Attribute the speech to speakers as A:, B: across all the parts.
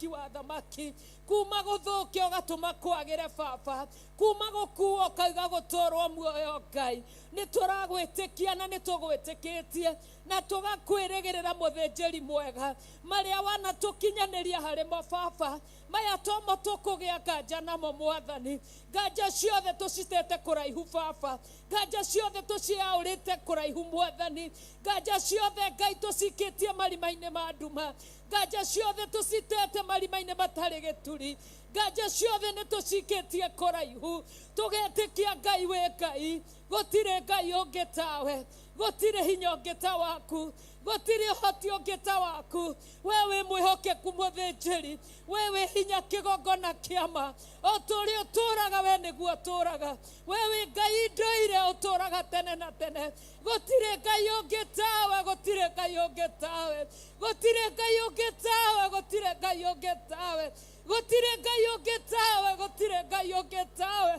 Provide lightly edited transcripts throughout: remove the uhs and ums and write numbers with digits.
A: Mũthamaki wa athamaki. Kuma gũthũke ũgatũma kwagĩre baba, kuma gũkua ũkauga gũtũrwo muoyo Ngai. Nĩ tũragwĩtĩkia na nĩ tũgwĩtĩkĩtie na tũgakwĩrĩgĩrĩra mũthĩnjĩri mwega. Marĩa wanatũkinyanĩria harĩ mo baba, maya tomo tũkũgĩa nganja namo mwathani. Nganja ciothe tũcitete kũraihu baba, nganja ciothe tũciaũrĩte kũraihu mwathani, nganja ciothe Ngai tũcikĩtie marima-inĩ ma nduma, nganja ciothe tũcitete marima-inĩ matarĩ gĩturi, nganja ciothe nĩ tũcikĩtie kũraihu, tũgetĩkia Ngai wĩ Ngai, gũtirĩ Ngai ũngĩ tawe, gũtirĩ hinya ũngĩ ta waku, gũtirĩ ũhoti ũngĩ ta waku. We wĩ mwĩhokeku mũthĩnjĩri, we wĩ hinya kĩgongona kĩama, o tũrĩa ũtũraga we nĩguo ũtũraga, we wĩ Ngai ndũire ũtũraga tene na tene. Gũtirĩ Ngai ũngĩ tawe, gũtirĩ Ngai ũngĩ tawe, gũtirĩ Ngai ũngĩ tawe, gũtirĩ Ngai ũngĩ tawe, gũtirĩ Ngai ũngĩ tawe, gũtirĩ Ngai ũngĩ tawe,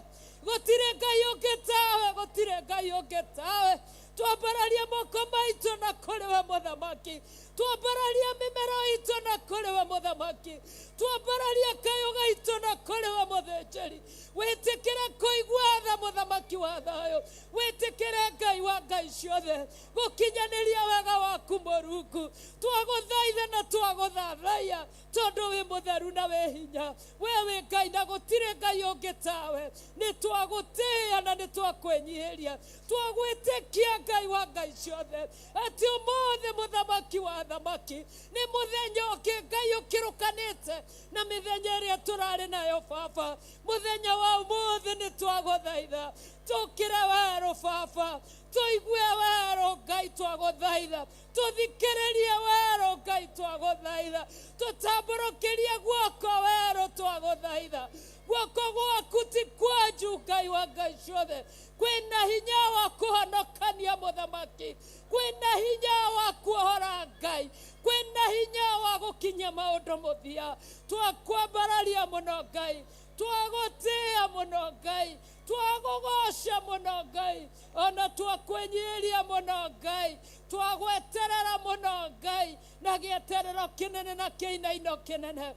A: gũtirĩ Ngai ũngĩ tawe, gũtirĩ Ngai ũngĩ tawe. Twambararie moko maitũ na kũrĩ we mũthamaki, twambararie mĩmero itũ na kũrĩ we mũthamaki, twambararie kayũ gaitũ na kũrĩ we mũthĩnjĩri. Wĩtĩkĩre kũigua tha mũthamaki wa thayũ, wĩtĩkĩre Ngai wa ngai ciothe gũkinyanĩria wega waku Mũrungu. Twagũthaitha na twagũthathaiya tondũ wĩ mũtheru na wĩ hinya, we wĩ Ngai na gũtirĩ Ngai ũngĩ tawe. Nĩ twagũtĩĩa na nĩ twakwĩnyihĩria, twagwĩtĩkia Ngai wa ngai ciothe atĩ ũmũthĩ mũthamaki wa athamaki nĩ mũthenya ũngĩ Ngai ũkĩrũkanĩte na mĩthenya ĩrĩa tũrarĩ nayo baba. Mũthenya wa ũmũthĩ nĩ twagũthaitha tũkĩre werũ baba, tũigue werũ Ngai twagũthaitha, tũthikĩrĩrie werũ Ngai twagũthaitha, tũtambũrũkĩrie guoko werũ twagũthaitha. Guoko gwaku ti kwanju Ngai wa ngai ciothe, kwĩna hinya wa kũhonokania mũthamaki, kwĩna hinya wa kuohora Ngai, kwĩna hinya wa gũkinyia maũndũ mũthia. Twakwambararia mũno Ngai, twagũtĩĩa mũno Ngai, twagũgoca mũno Ngai, ona twakwĩnyihĩria mũno Ngai, twagweterera mũno Ngai na gĩeterero kĩnene na kĩinaino kĩnene.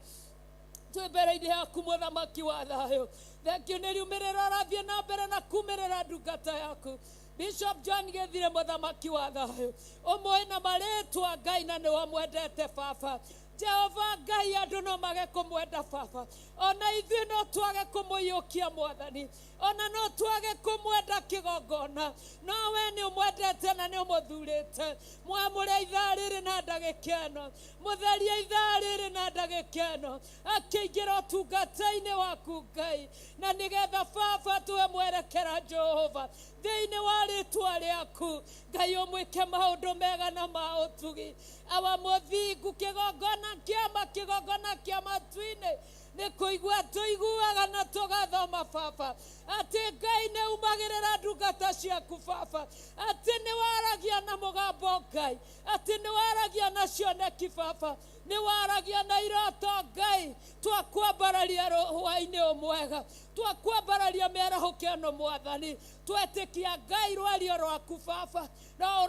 A: Twĩ mbere-inĩ yaku mũthamaki wa thayũ. Thengiũ nĩ riumĩrĩra ũrathiĩ na mbere na kumĩrĩra ndungata yaku Bishop John Gĩthire, mũthamaki wa thayũ, ũmũĩ na marĩtwa Ngai na nĩwe mwendete baba. Jehova Ngai, andũ no mage kũmwenda baba, ona ithuĩ no twage kũmũiyũkia mwathani, ona no twage kũmwenda kĩgongona, no we nĩ ũmwendete na nĩ ũmũthurĩte. Mwamũre ithaa rĩrĩ na ndagĩka ĩno, mũtherie ithaa rĩrĩ na ndagĩka ĩno, akĩingĩra ũtungata-inĩ waku Ngai, na nĩgetha baba tuhe mwerekera Jehova thĩinĩ wa rĩtwa rĩaku Ngai, ũmwĩke maũndũ mega na ma ũtugi. Awa mũthingu, kĩgongona kĩama, kĩgongona kĩa matu-inĩ nĩ kũigua tũiguaga na tũgathoma baba atĩ Ngai nĩ umagĩrĩra ndungata ciaku baba, atĩ nĩ waragia na mũgambo Ngai, atĩ nĩ waragia na cioneki baba, nĩ waragia na iroto Ngai. Twakwambararia hwainĩ ũmwega, twakwambararia mĩarahũke ĩno mwathani, twetĩkia Ngai rwario rwaku baba no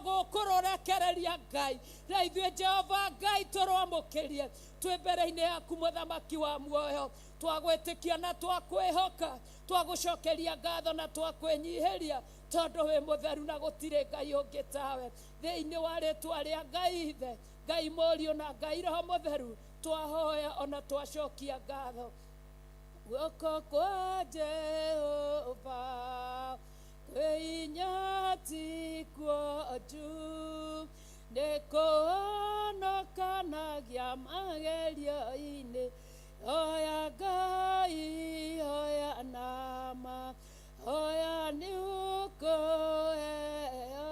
A: gũkũrũrekereria Ngai, na ithuĩ Jehova Ngai tũrwamũkĩrie. Twĩ mbere-inĩ yaku mũthamaki wa muoyo, twagwĩtĩkia na twakwĩhoka, twagũcokeria ngatho na twakwĩnyihĩria, tondũ wĩ mũtheru na gũtirĩ Ngai ũngĩ tawe. Thĩinĩ wa rĩtwa rĩa Ngai Ithe, Ngai Mũriũ na Ngai Roho Mũtheru, twahoya ona twacokia ngatho. Guoko kwa Jehova kwĩ hinya ti kuonju, nĩ kũhonokanagia magerio-inĩ. Hoya Ngai, hoya nama, hoya nĩ ũkũheo,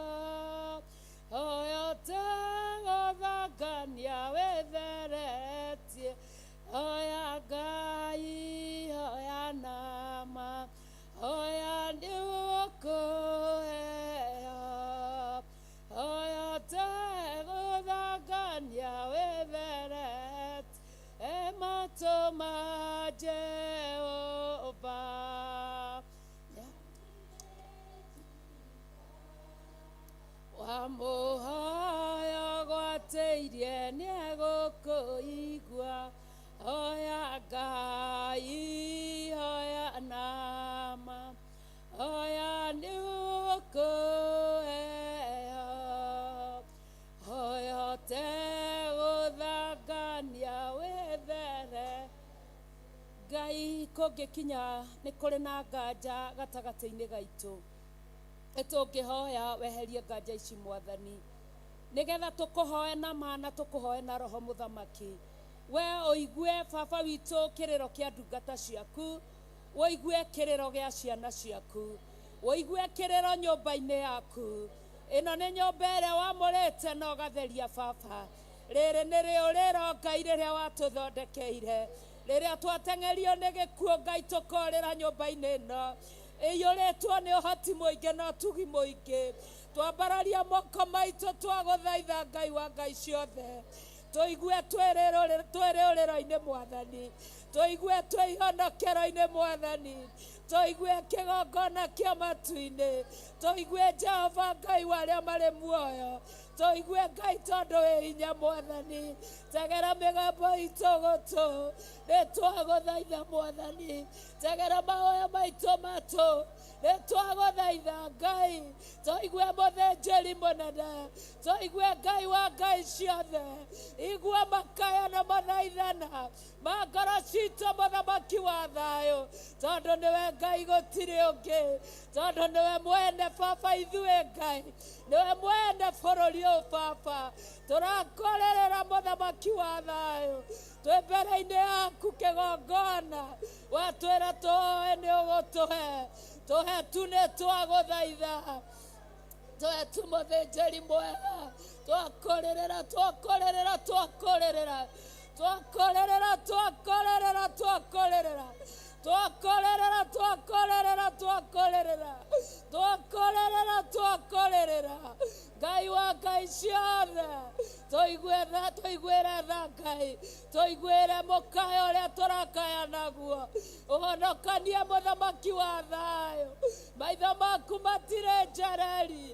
A: hoya ũtegũthangania wĩtheretie. Hoya Ngai, hoya nama, hoya nĩ ũkũheo, hoya ũtegũthangania wĩtheretie. Matũ ma Jehova wamũhoya gwatĩirie nĩegũkũigua. Ngai hoya nama hoya nĩ ũkũheo hoyote gũthangania wĩthere. Ngai kũngĩkinya nĩ kũrĩ na nganja gatagatĩ-inĩ gaitũ, nĩtũngĩhoya weherie nganja ici Mwathani, nĩgetha tũkũhoe na ma na tũkũhoe na roho mũthamaki. We ũigue baba witũ kĩrĩro kĩa ndungata ciaku, ũigue kĩrĩro gĩa ciana ciaku, ũigue kĩrĩro nyũmba-inĩ yaku. Ĩno nĩ nyũmba ĩrĩa wamũrĩte na ũgatheria baba. Rĩrĩ nĩ rĩũrĩro Ngai rĩrĩa watũthondekeire, rĩrĩa twateng'erio nĩ gĩkuũ Ngai tũkorĩra nyũmba-inĩ ĩno ĩiyũrĩtwo nĩ ũhoti mũingĩ na ũtugi mũingĩ. Twambararia moko maitũ twagũthaitha Ngai wa Ngai ciothe, tũigue twĩ rĩũrĩro-inĩ Mwathani, tũigue twĩ ihonokero-inĩ Mwathani, tũigue kĩgongona kĩa matu-inĩ, tũigue Jehova Ngai wa arĩa marĩ muoyo, tũigue Ngai tondũ wĩ hinya Mwathani. Tegera mĩgambo itũ gũtũ, nĩ twagũthaitha Mwathani. Tegera mahoya maitũ matũ, nĩ twagũthaitha Ngai. Tũigue mũthĩnjĩri mũnene, tũigue Ngai wa Ngai ciothe, igua makaya na mathaithana ma ngoro citũ mũthamaki wa thayũ, tondũ nĩwe Ngai gũtirĩ ũngĩ, tondũ nĩwe mwene baba ithuĩ Ngai, nĩwe mwene bũrũri ũyũ baba. Tũrakũrĩrĩra mũthamaki wa thayũ, twĩ mbere-inĩ yaku kĩgongona, watwĩra tũhoe nĩ ũgũtũhe, tũhe tu nĩ twagũthaitha, tũhe tu mũthĩnjĩri mwega. Twakũrĩrĩra, twakũrĩrĩra, twakũrĩrĩra, twakũrĩrĩra, twakũrĩrĩra, twakũrĩrĩra, twakũrĩrĩra, twakũrĩrĩra, twakũrĩrĩra, twakũrĩrĩra, twakũrĩrĩra. Ngai wa Ngai ciothe, tũigue tha, tũiguĩre tha Ngai, tũiguĩre mũkayo ũrĩa tũrakaya naguo, ũhonokanie mũthamaki wa thayũ. Maitho maku matirĩ njereri,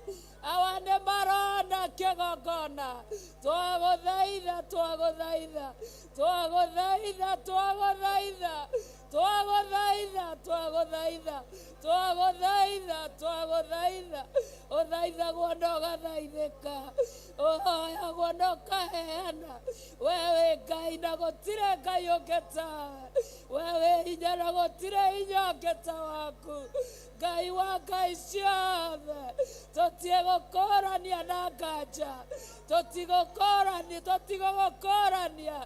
A: awa nĩ marona kĩgongona. Twagũthaitha, twagũthaitha, twagũthaitha, twagũthaitha, twagũthaitha, twagũthaitha, twagũthaitha, twagũthaitha. Ũthaithagwo na ũgathaithĩka, ũhoyagwo na ũkaheana. We wĩ Ngai na gũtirĩ Ngai ũngĩ tawe, we wĩ hinya na gũtirĩ hinya ũngĩ ta waku. Ngai wa Ngai ciothe, tũtigũkũrania na nganja, tũtigũkũrania, tũtigũgũkũrania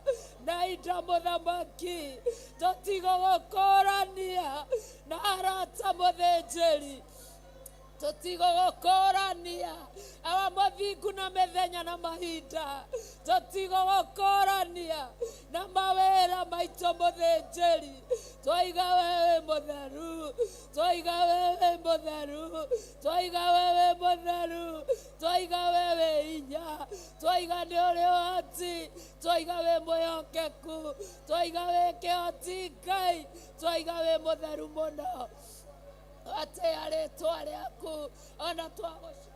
A: na indo mũthamaki, tũtigũgũkũrania na arata mũthĩnjĩri, tũtigũgũkũrania awa mũthingu na mĩthenya na mahinda, tũtigũgũkũrania na mawĩra maitũ mũthĩnjĩri. Twaiga we wĩ mũtheru, twaiga we wĩ mũtheru, twaiga we wĩ mũtheru, twaiga we wĩ hinya, twaiga nĩ ũrĩ ũhoti, twaiga wĩ mwĩhokeku, twaiga wĩ kĩhoti Ngai, twaiga wĩ mũtheru mũno. Atĩa rĩtwa rĩaku ona twagũca.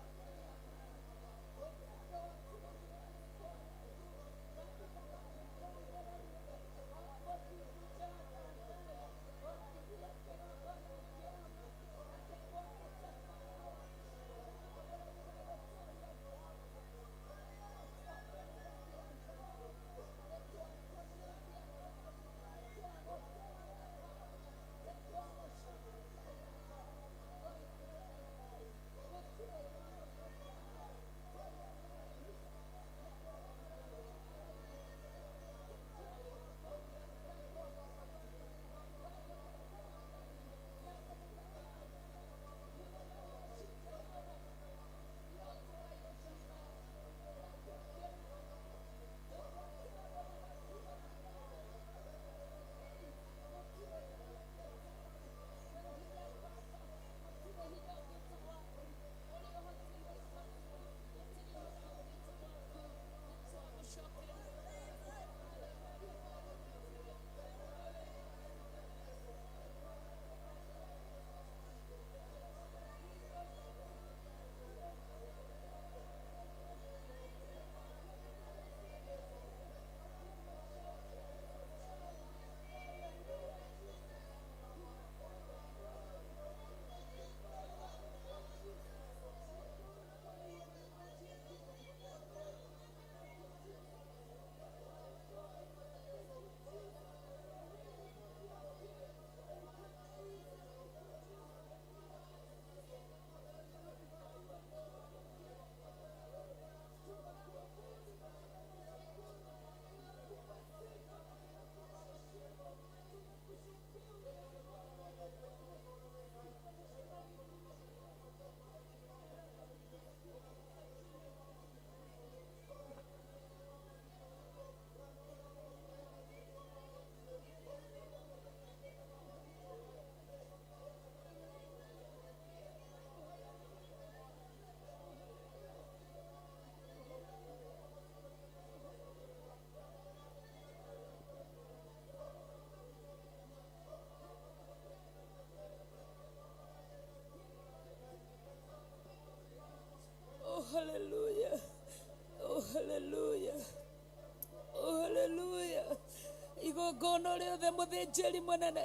A: Mũthĩnjĩri mũnene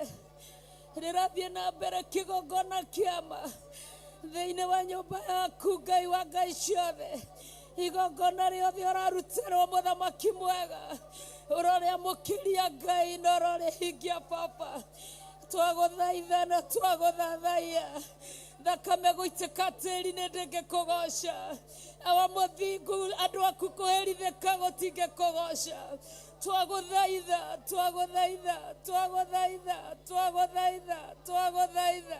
A: rĩrathiĩ na mbere kĩgongona kĩama thĩinĩ wa nyũmba yaku Ngai wa ngai ciothe. Igongona rĩothe ũrarutĩrwo mũthamaki mwega ũrorĩamũkĩria Ngai na ũrorĩhingia baba. Twagũthaitha na twagũthathaiya thakame gũitĩka tĩri-inĩ ndĩngĩkũgoca. Awa mũthingu andũ aku kũherithĩka gũtingĩkũgoca. Twagũthaitha twagũthaitha twagũthaitha twagũthaitha twagũthaitha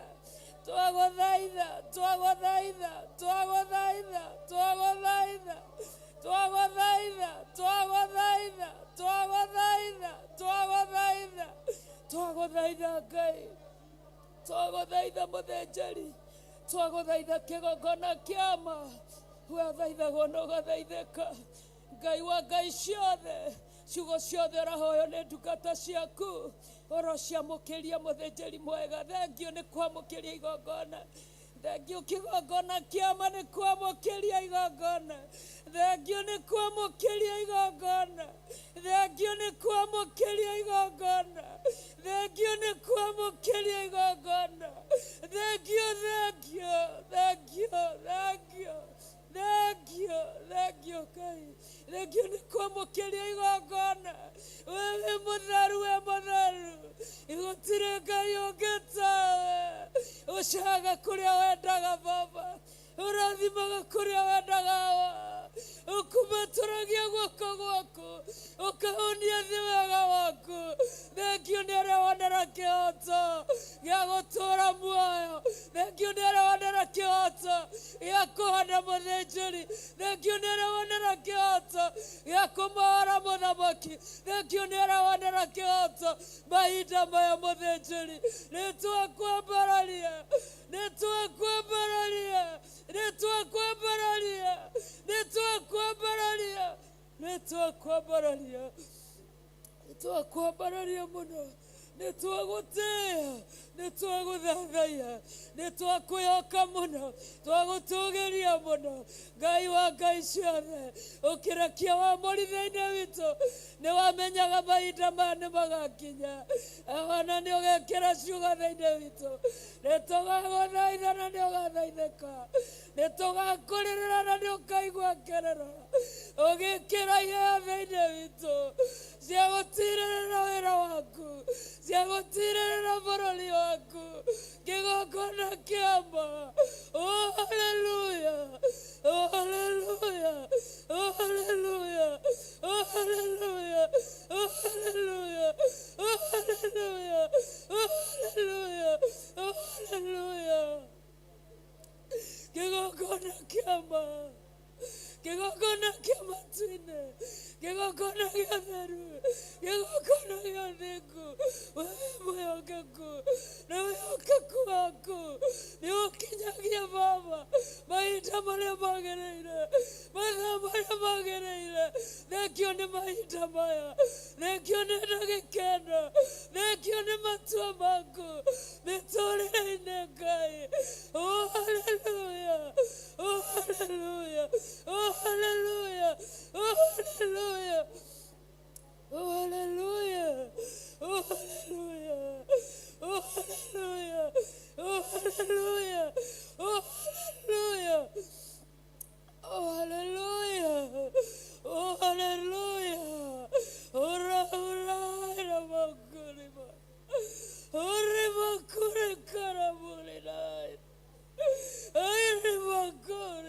A: twagũthaitha twagũthaitha twagũthaitha twagũthaitha twagũthaitha twagũthaitha twagũthaitha twagũthaitha twagũthaitha Ngai twagũthaitha mũthĩnjĩri twagũthaitha kĩgongona kĩama wathaithagwo na ũgathaithĩka Ngai wa ngai ciothe ciugo ciothe ũrahoywo nĩ ndungata ciaku ũrociamũkĩria mũthĩnjĩri mwega. Thengio nĩ kwamũkĩria igongona. Thengio kĩgongona kĩama nĩ kwamũkĩria igongona. Thengio nĩ kwamũkĩria igongona. Thengio nĩ kwamũkĩria igongona. Thengio nĩ kwamũkĩria igongona. Thengio thengio thengio thengio thengio thengio Ngai. Thengio nĩ kwamũkĩria igongona. Wewe mũtheru we mũtheru gũtirĩ Ngai ũngĩ tawe. Ũcaga kũrĩa wendaga baba ũrathimaga kũrĩa wendaga ũkumbatũragia guoko gwaku ũkahonia thĩ wega waku. Thengio nĩ arĩa wonera kĩhoto gĩa gũtũũra muoyo. Thengio nĩ arĩa wonera kĩhoto gĩa kũhanda mũthĩnjĩri. Thengio nĩ arĩa wonera kĩhoto gĩa kũmohora mũthamaki. Thengio nĩ arĩa wonera kĩhoto mahinda maya mũthĩnjĩri. Nĩ twakwambararia nĩ twakwambararia nĩ twakwambararia nĩ twakwambararia nĩ twakwambararia nĩ twakwambararia mũno nĩ twagũtĩĩa nĩ twagũthathaiya nĩ twakwĩhoka mũno twagũtũgĩria mũno. Ngai wa ngai ciothe ũkĩrekia wa mũri thĩinĩ witũ nĩ wamenyaga mahinda maya nĩ magakinya. Ona nĩ ũgekĩra ciugo thĩinĩ witũ nĩ tũgagũthaitha na nĩ ũgathaithĩka nĩ tũgakũrĩrĩra na nĩ ũkaigua kĩrĩro ũgĩkĩra iheo thĩinĩ witũ cia gũtirĩrĩra wĩra waku cia gũtirĩrĩra bũrũri waku kĩgongona kĩama. Oh haleluya oh haleluya oh haleluya oh haleluya oh haleluya oh haleluya oh haleluya oh haleluya. Kĩgongona kĩama kĩgongona kĩa matu-inĩ kĩgongona gĩa theru kĩgongona gĩa thingu. Wewe mwĩhokeku na wĩhokeku waku nĩ ũkinyagia baba mahinda marĩa magĩrĩire mathaa marĩa magĩrĩire. Thengio nĩ mahinda maya thengio nĩ ndagĩka ĩno thengio nĩ matua maku mĩtũrĩre-inĩ Ngai. Oh haleluya oh haleluya oh haleluya oh haleluya oh haleluya oh haleluya oh haleluya oh haleluya oh haleluya oh haleluya oh haleluya. Ora ora ramakuriba ore makure karamurina ai makure.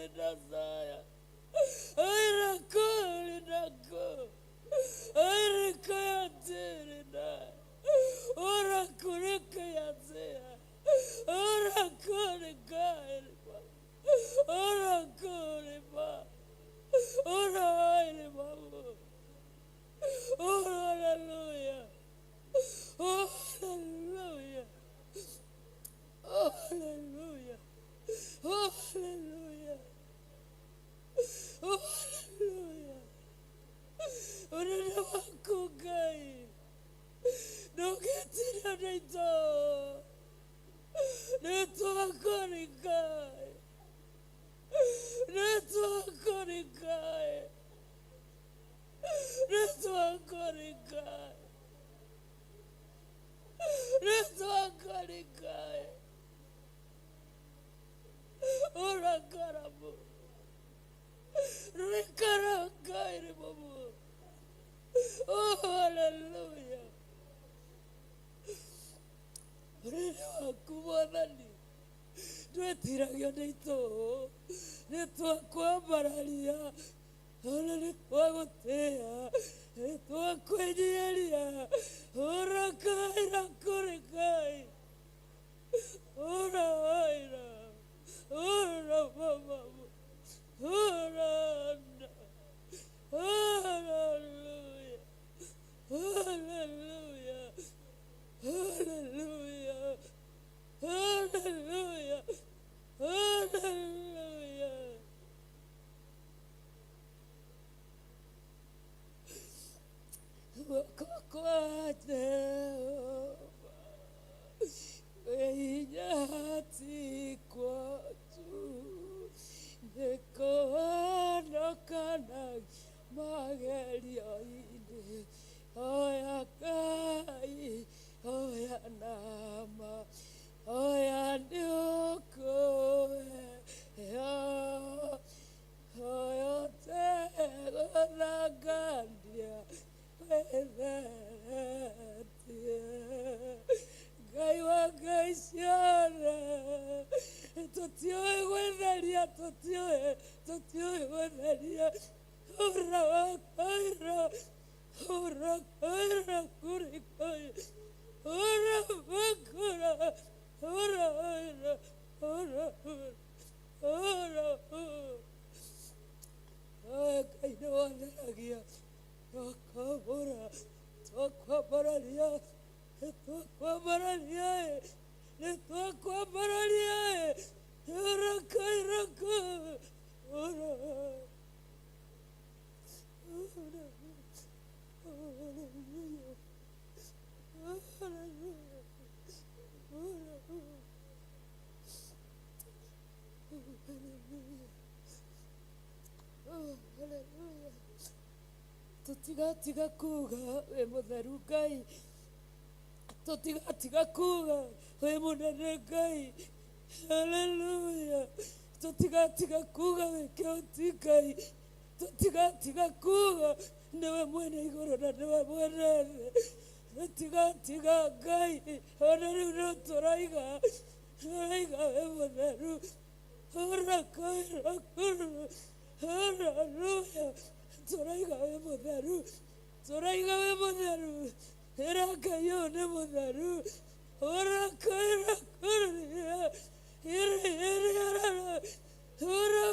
A: Tũtimakagio nĩ itũũ, nĩ twakwambararia, ona nĩ twagũtĩĩa, nĩ twakwĩnyihĩria. Ũrakaira kũrĩ Ngai. Uraira, ura mama, urana. Hallelujah, hallelujah, hallelujah, hallelujah, hallelujah. Guoko kwa Jehova kwĩ hinya ti kuonju, nĩkũhonokanagia magerio-inĩ. Oya Ngai, oya nama, oya nĩũkũheo, oya ũtegũthangania wĩtheretie. Ngai wa Ngai ciothe, tũtiũĩ gwĩtheria, tũtiũĩ, tũtiũĩ gwĩtheria. Ura wakaira, ura kaira kurikai, ura makura, ura ura, ura ura, ura. Ngai nĩ watheragia, twakwambũra, twakwambararia, nĩtwakwambararia, nĩtwakwambararia. Ura kaira ku, ura. Hallelujah. Hallelujah. Hallelujah. Oh, hallelujah. Tũtigatiga kuga wĩ mũtheru Ngai, tũtigatiga kuga wĩ mũnene Ngai. Haleluya. Tũtigatiga kuga wĩ kĩhoti Ngai, tũtigatiga kuga nĩwe mwene igũrũ na nĩwe mwene thĩ. Tũtigatiga Ngai, ona rĩu no tũraiga, tũraiga wĩ mũtheru. Ũrakaira kũrũ. Haleluya. Tũraiga wĩ mũtheru, tũraiga wĩ mũtheru. Ĩra Ngai ũyũ nĩ mũtheru. Ũrakaira kũrũ. Ĩrĩ ĩrĩ arara. Ũra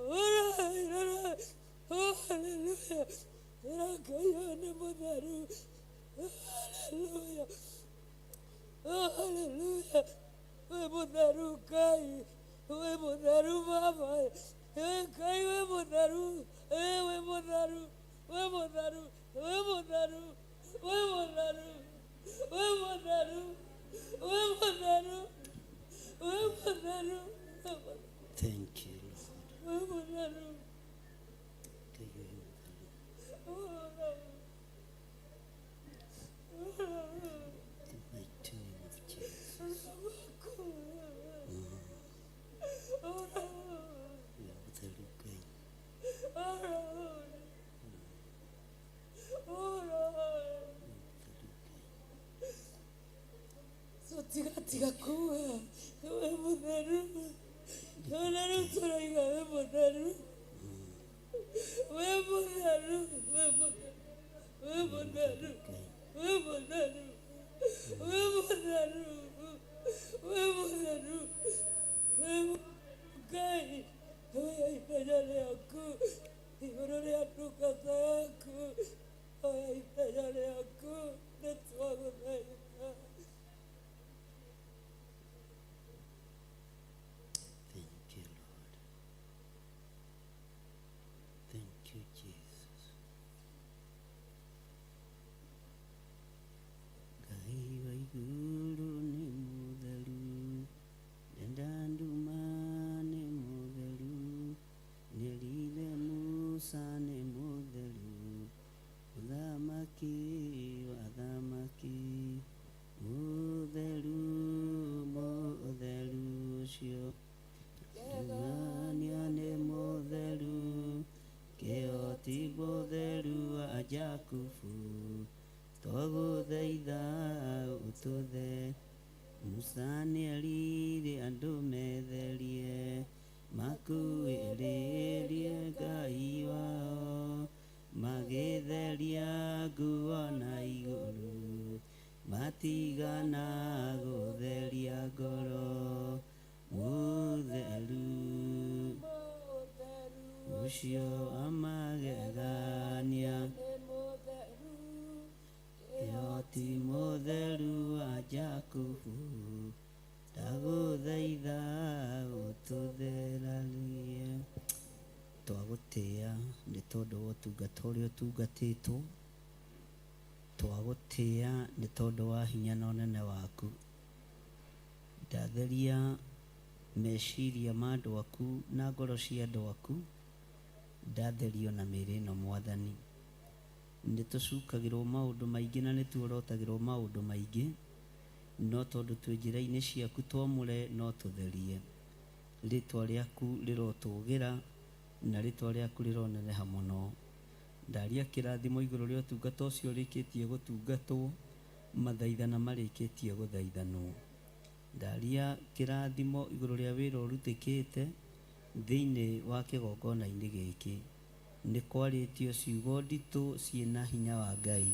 A: ũra. Oh, hallelujah. Ĩra Ngai ũyũ nĩ mũtheru. Hallelujah. Oh, hallelujah. Wĩ mũtheru Ngai, wĩ mũtheru Baba. Ngai wĩ mũtheru, wĩ mũtheru, wĩ mũtheru, wĩ mũtheru, wĩ mũtheru, wĩ mũtheru, wĩ mũtheru, wĩ mũtheru,
B: Thank you, Lord.
A: wĩ mũtheru.
B: Ngai wĩ mũtheru. The mighty name of Jesus. Wĩ mũtheru Ngai. Wĩ mũtheru Ngai.
A: Tũtigatiga kuga wĩ mũtheru, ona rĩu tũraiga wĩ mũtheru, wĩ mũtheru, wĩ mũtheru, wĩ mũtheru,
B: Ngai.
A: wĩ mũtheru, wĩ mũtheru, wĩ mũtheru, wĩ mũtheru Ngai. Oya ithenya rĩaku igũrũ rĩa ndungata yaku, oya ithenya rĩaku, nĩtwagũthaitha.
B: Thank you, Lord. Thank you, Jesus. Ngai wa igũrũ nĩ mũtheru, ndenda nduma nĩ mũtheru, nĩrire Musa nĩ mũtheru, mũthamaki wa athamaki, mũtheru, mũtheru ũcio. Ng'ania nĩ mũtheru, kĩhoti mũtheru wa Jakubu, twagũthaitha ũtũthe. Musa nĩerire andũ metherie makuĩrĩrie Ngai wao, magĩtheria nguo na igũrũ, matigana gũtheria ngoro. Mũtheru
A: Mũtheru
B: ũcio amagegania,
A: nĩ mũtheru,
B: Kĩhoti mũtheru wa Jakubu, ndagũthaitha ũtũtherarie. Twagũtĩa nĩ tondũ wa ũtungata ũrĩa ũtungatĩtwo, twagũtĩa nĩ tondũ wa hinya na ũnene waku. Ndatheria meciria ma andũ aku na ngoro cia andũ aku, ndatherio na mĩĩrĩ ĩno Mwathani. Nĩ tũcukagĩrwo maũndũ maingĩ na nĩ tuorotagĩrwo maũndũ maingĩ, no tondũ twĩ njĩra-inĩ ciaku twamũre no tũtherie. Rĩtwa rĩaku rĩrotũgĩra na rĩtwa rĩaku rĩroneneha mũno. Ndaria kĩrathimo igũrũ rĩa ũtungata ũcio ũrĩkĩtie gũtungatwo, mathaithana marĩkĩtie gũthaithanwo. Ndaria kĩrathimo igũrũ rĩa wĩra ũrutĩkĩte thĩinĩ wa kĩgongona-inĩ gĩkĩ. Nĩ kwarĩtio ciugo nditũ ciĩna hinya wa Ngai,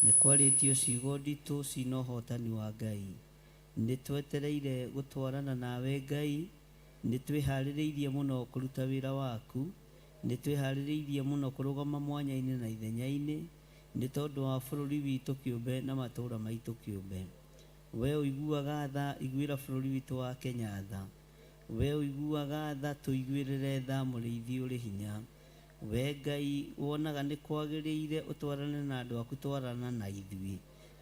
B: nĩ kwarĩtio ciugo nditũ ciĩna ũhotani wa Ngai. Nĩ twetereire gũtwarana nawe Ngai, nĩ twĩharĩrĩirie mũno kũruta wĩra waku, nĩ twĩharĩrĩirie mũno kũrũgama mwanya-inĩ na ithenya-inĩ, nĩ tondũ wa bũrũri witũ kĩũmbe na matũũra maitũ kĩũmbe. We ũiguaga tha, iguĩra bũrũri witũ wa Kenya tha. We ũiguaga tha, tũiguĩrĩre tha, mũrĩithi ũrĩ hinya. We Ngai wonaga nĩ kwagĩrĩire ũtwarane na andũ aku, twarana na ithuĩ.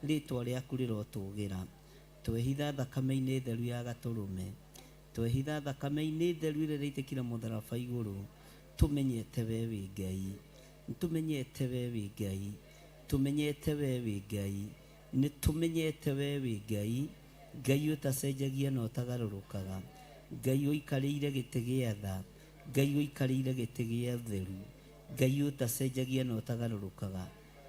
B: Rĩtwa rĩaku rĩrotũgĩra. Twehitha thakame-inĩ theru ya Gatũrũme, twehitha thakame-inĩ theru ĩrĩa ĩraitĩkire mũtharaba igũrũ. Tũmenyete we wĩ Ngai, tũmenyete we wĩ Ngai, tũmenyete we wĩ Ngai, nĩ tũmenyete we wĩ Ngai, Ngai ũtacenjagia na ũtagarũrũkaga, Ngai ũikarĩire gĩtĩ gĩa tha, Ngai ũikarĩire gĩtĩ gĩa ũtheru, Ngai ũtacenjagia na ũtagarũrũkaga.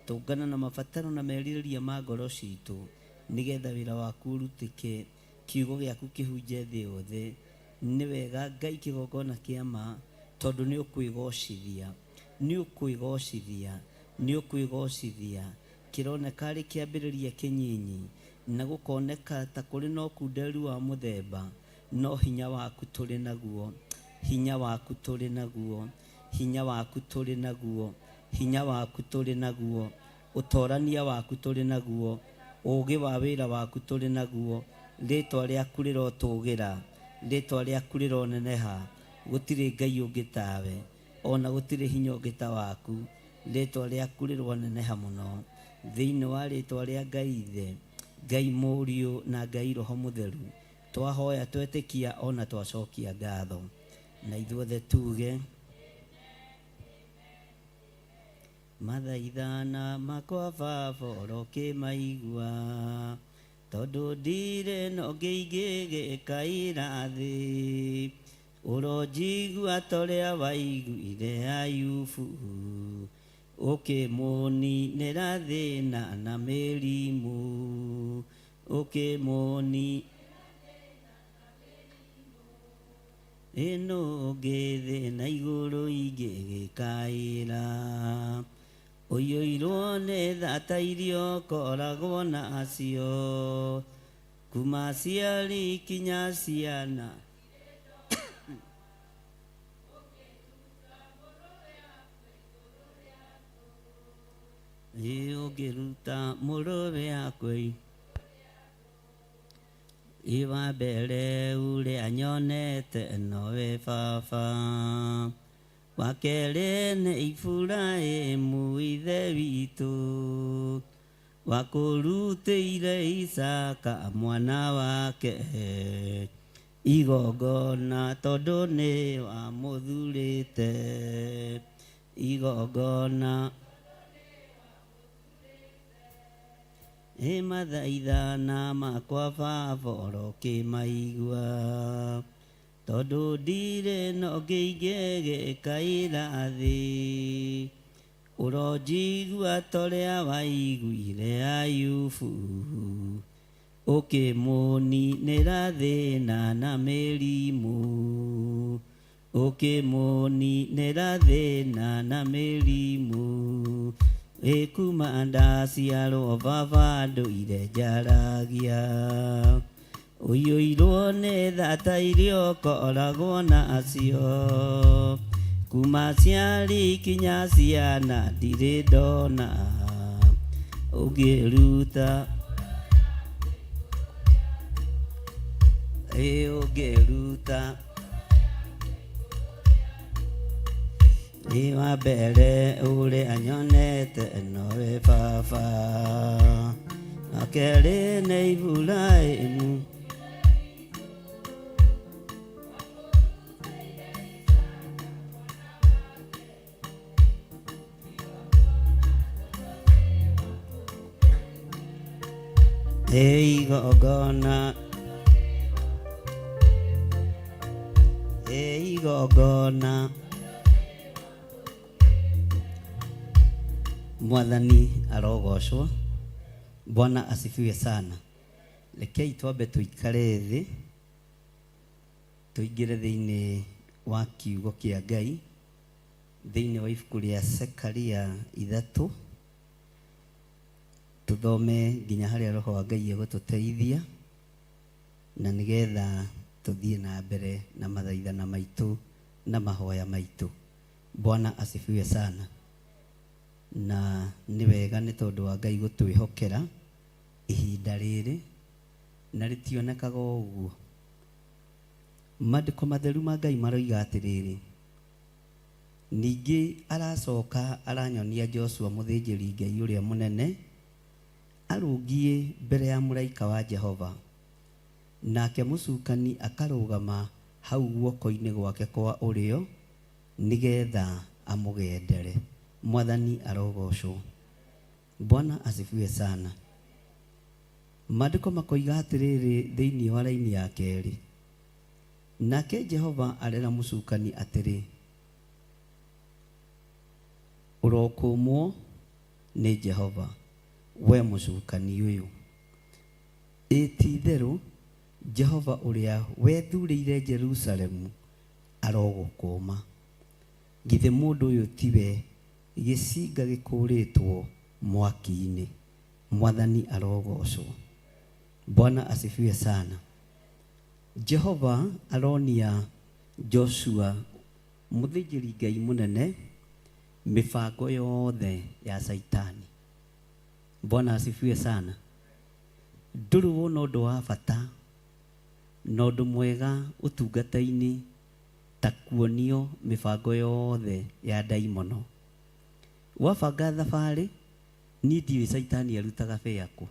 B: Tũngana na mabataro na merirĩria ma ngoro citũ, nĩgetha wĩra waku ũrutĩke, kiugo gĩaku kĩhunje thĩ yothe. Nĩ wega Ngai kĩgongona kĩa ma, tondũ nĩ ũkwĩgocithia, nĩ ũkwĩgocithia, nĩ ũkwĩgocithia. Kĩroneka arĩ kĩambĩrĩria kĩnyinyi, na gũkoneka ta kũrĩ na ũkunderu wa mũthemba, no hinya waku tũrĩ naguo, hinya waku tũrĩ naguo, hinya waku tũrĩ naguo, hinya waku tũrĩ naguo, ũtorania waku tũrĩ naguo, ũũgĩ wa wĩra waku tũrĩ naguo. Rĩtwa rĩaku rĩrotũgĩra, rĩtwa rĩaku rĩroneneha. Gũtirĩ Ngai ũngĩ tawe, ona gũtirĩ hinya ũngĩ ta waku. Rĩtwa rĩaku rĩroneneha mũno. Thĩinĩ wa rĩtwa rĩa Ngai Ithe, Ngai Mũriũ na Ngai Roho Mũtheru, twahoya twetĩkia ona twacokia ngatho. Na ithuothe tuge mathaithana makwa Baba ũrokĩmaigua, tondũ ndirĩ na ũngĩ ingĩgĩkaira thĩ. Ũronjigua torĩa waiguire Ayubu, ũkĩmũninĩra thĩna na mĩrimũ, ũkĩmũni ĩno ũngĩ thĩ na igũrũ ingĩgĩkaĩra. Ũiyũirwo nĩ tha ta iria ũkoragwo nacio, kuma aciari kinya ciana. Ĩ ũngĩruta mũrũwe akwe ĩ wa mbere ũrĩa nyonete nowe Baba, wa kerĩ nĩ Iburahĩmu ithe witũ, wakũrutĩire Isaka mwana wake igongona tondũ nĩ wamũthurĩte igongona. Ĩ mathaithana makwa Baba ũrokĩmaigua, tondũ ndirĩ na ũngĩ ingĩgĩkaira thĩ. Ũronjigua torĩa waiguire Ayubu, Ũkĩmũninĩra thĩna na mĩrimũ, ũkĩmũninĩra thĩna na mĩrimũ. Ĩ kuma ndaciarwo baba ndũire njaragia, ũiyũirwo nĩ thata iria ũkoragwo nacio. Kuma ciari kinya ciana ndirĩ ndona ũngĩruta, ĩ ũngĩruta. Ĩ wa mbere ũrĩa nyonete nowe baba, wa kerĩ nĩ Iburahĩmu. Ĩ igongona, ĩ igongona. Mwathani arogocwo. Bwana asifiwe sana. Rekei twambe tũikare thĩ, tũingĩre thĩinĩ wa kiugo kĩa Ngai, thĩinĩ wa ibuku rĩa Sekaria 3, tũthome nginya harĩa Roho wa Ngai egũtũteithia, na nĩgetha tũthiĩ na mbere na mathaithana maitũ na mahoya maitũ. Bwana asifiwe sana. Na nĩ wega nĩ tondũ wa Ngai gũtwĩhokera ihinda rĩrĩ, na rĩtionekaga o ũguo. Maandĩko matheru ma Ngai maroiga atĩrĩrĩ, ningĩ aracoka aranyonia Joshua mũthĩnjĩri Ngai ũrĩa mũnene arũngiĩ mbere ya mũraika wa Jehova, nake mũcukani akarũgama hau guoko-inĩ gwake kwa ũrĩo nĩgetha amũgendere. Mwathani arogocwo. Bwana asifiwe sana. Maandĩko makoiga atĩrĩrĩ thĩinĩ wa raini ya kerĩ, nake Jehova arera mũcukani atĩrĩ, ũrokũmwo nĩ Jehova, we mũcukani ũyũ. Ĩ ti-itherũ Jehova ũrĩa wethurĩire Jerusalemu arogũkũma. Githĩ mũndũ ũyũ tiwe gĩcinga gĩkũrĩtwo mwaki-inĩ? Mwathani arogocwo. Bwana asifiwe sana. Jehova aronia Joshua mũthĩnjĩri Ngai mũnene mĩbango yothe ya Caitani. Bwana asifiwe sana. Ndũrĩ wona ũndũ wa bata na ũndũ mwega ũtungata-inĩ ta kuonio mĩbango yothe ya ndaimono. Wabanga thabarĩ, niĩ ndiũĩ Caitani arutaga bĩa kũ.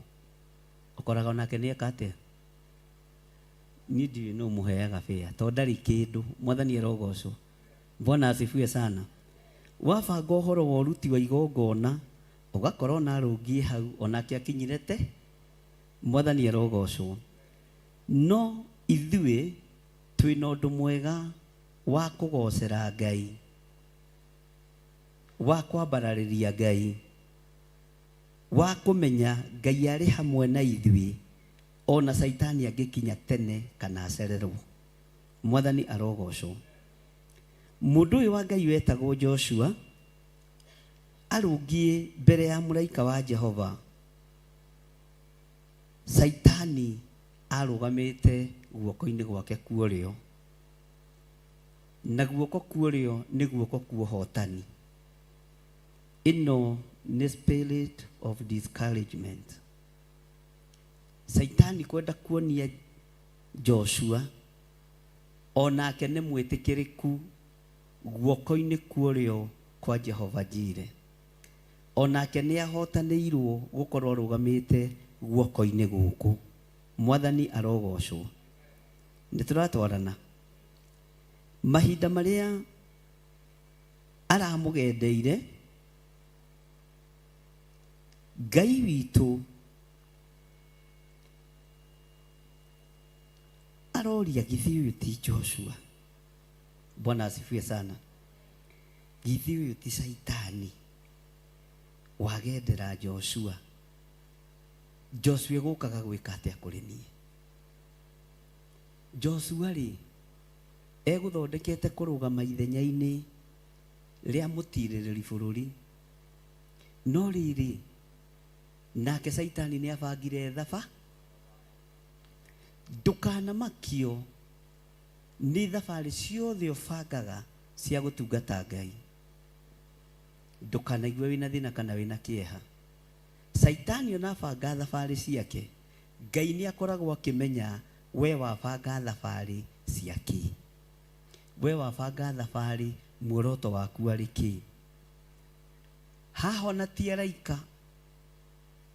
B: Ũkoraga onake nĩ eka atĩa? Niĩ ndiũĩ nũ ũmũheaga bĩa, tondũ ndarĩ kĩndũ. Mwathani arogocwo. Bwana asifiwe sana. Wabanga ũhoro wa ũruti wa igongona, ũgakora ona arũngiĩ hau, onake akinyire te. Mwathani arogocwo. No ithuĩ twĩna ũndũ mwega wa kũgocera Ngai, wa kwambararĩria Ngai, wa kũmenya Ngai arĩ hamwe na ithuĩ, ona Caitani angĩkinya tene kana acererwo. Mwathani arogocwo. Mũndũ ũyũ wa Ngai wetagwo Joshua arũngiĩ mbere ya mũraika wa Jehova. Caitani arũgamĩte guoko-inĩ gwake kuorĩo, na guoko kuorĩo nĩ guoko kuohotani. Ĩno nĩ spirit of discouragement. Caitani kwenda kuonia Joshua onake nĩ mwĩtĩkĩrĩku guoko-inĩ kuorĩo kwa Jehova Jire. Onake nĩ ahotanĩirwo gũkorwo arũgamĩte guoko-inĩ gũkũ. Mwathani arogocwo. Nĩ tũratwarana. Mahinda marĩa aramũgendeire, Ngai witũ aroria githĩ ũyũ ti Joshua? Bwana asifiwe sana. Githĩ ũyũ ti Caitani wagendera Joshua? Joshua gũkaga gwĩka atĩa kũrĩ niĩ? Joshua rĩ, egũthondekete kũrũgama ithenya-inĩ rĩa mũtirĩrĩri bũrũri. No rĩrĩ, nake Caitani nĩ abangire thaba. Ndũkanamakio nĩ thabarĩ ciothe ũbangaga cia gũtungata Ngai. Ndũkanaigue wĩna thĩna kana wĩna kĩeha. Caitani ona abanga thabarĩ ciake, Ngai nĩ akoragwo akĩmenya we wabanga thabarĩ cia kĩ. We wabanga thabarĩ muoroto waku arĩ kĩ. Haha ona ti araika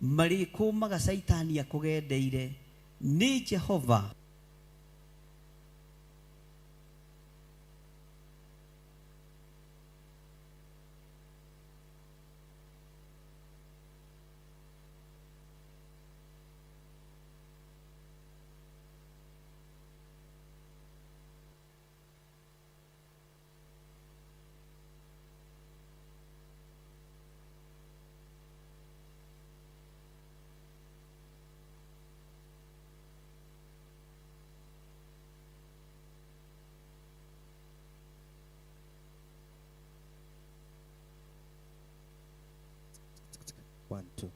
B: marĩkũmaga Caitani akũgendeire, nĩ Jehova.
C: One, two.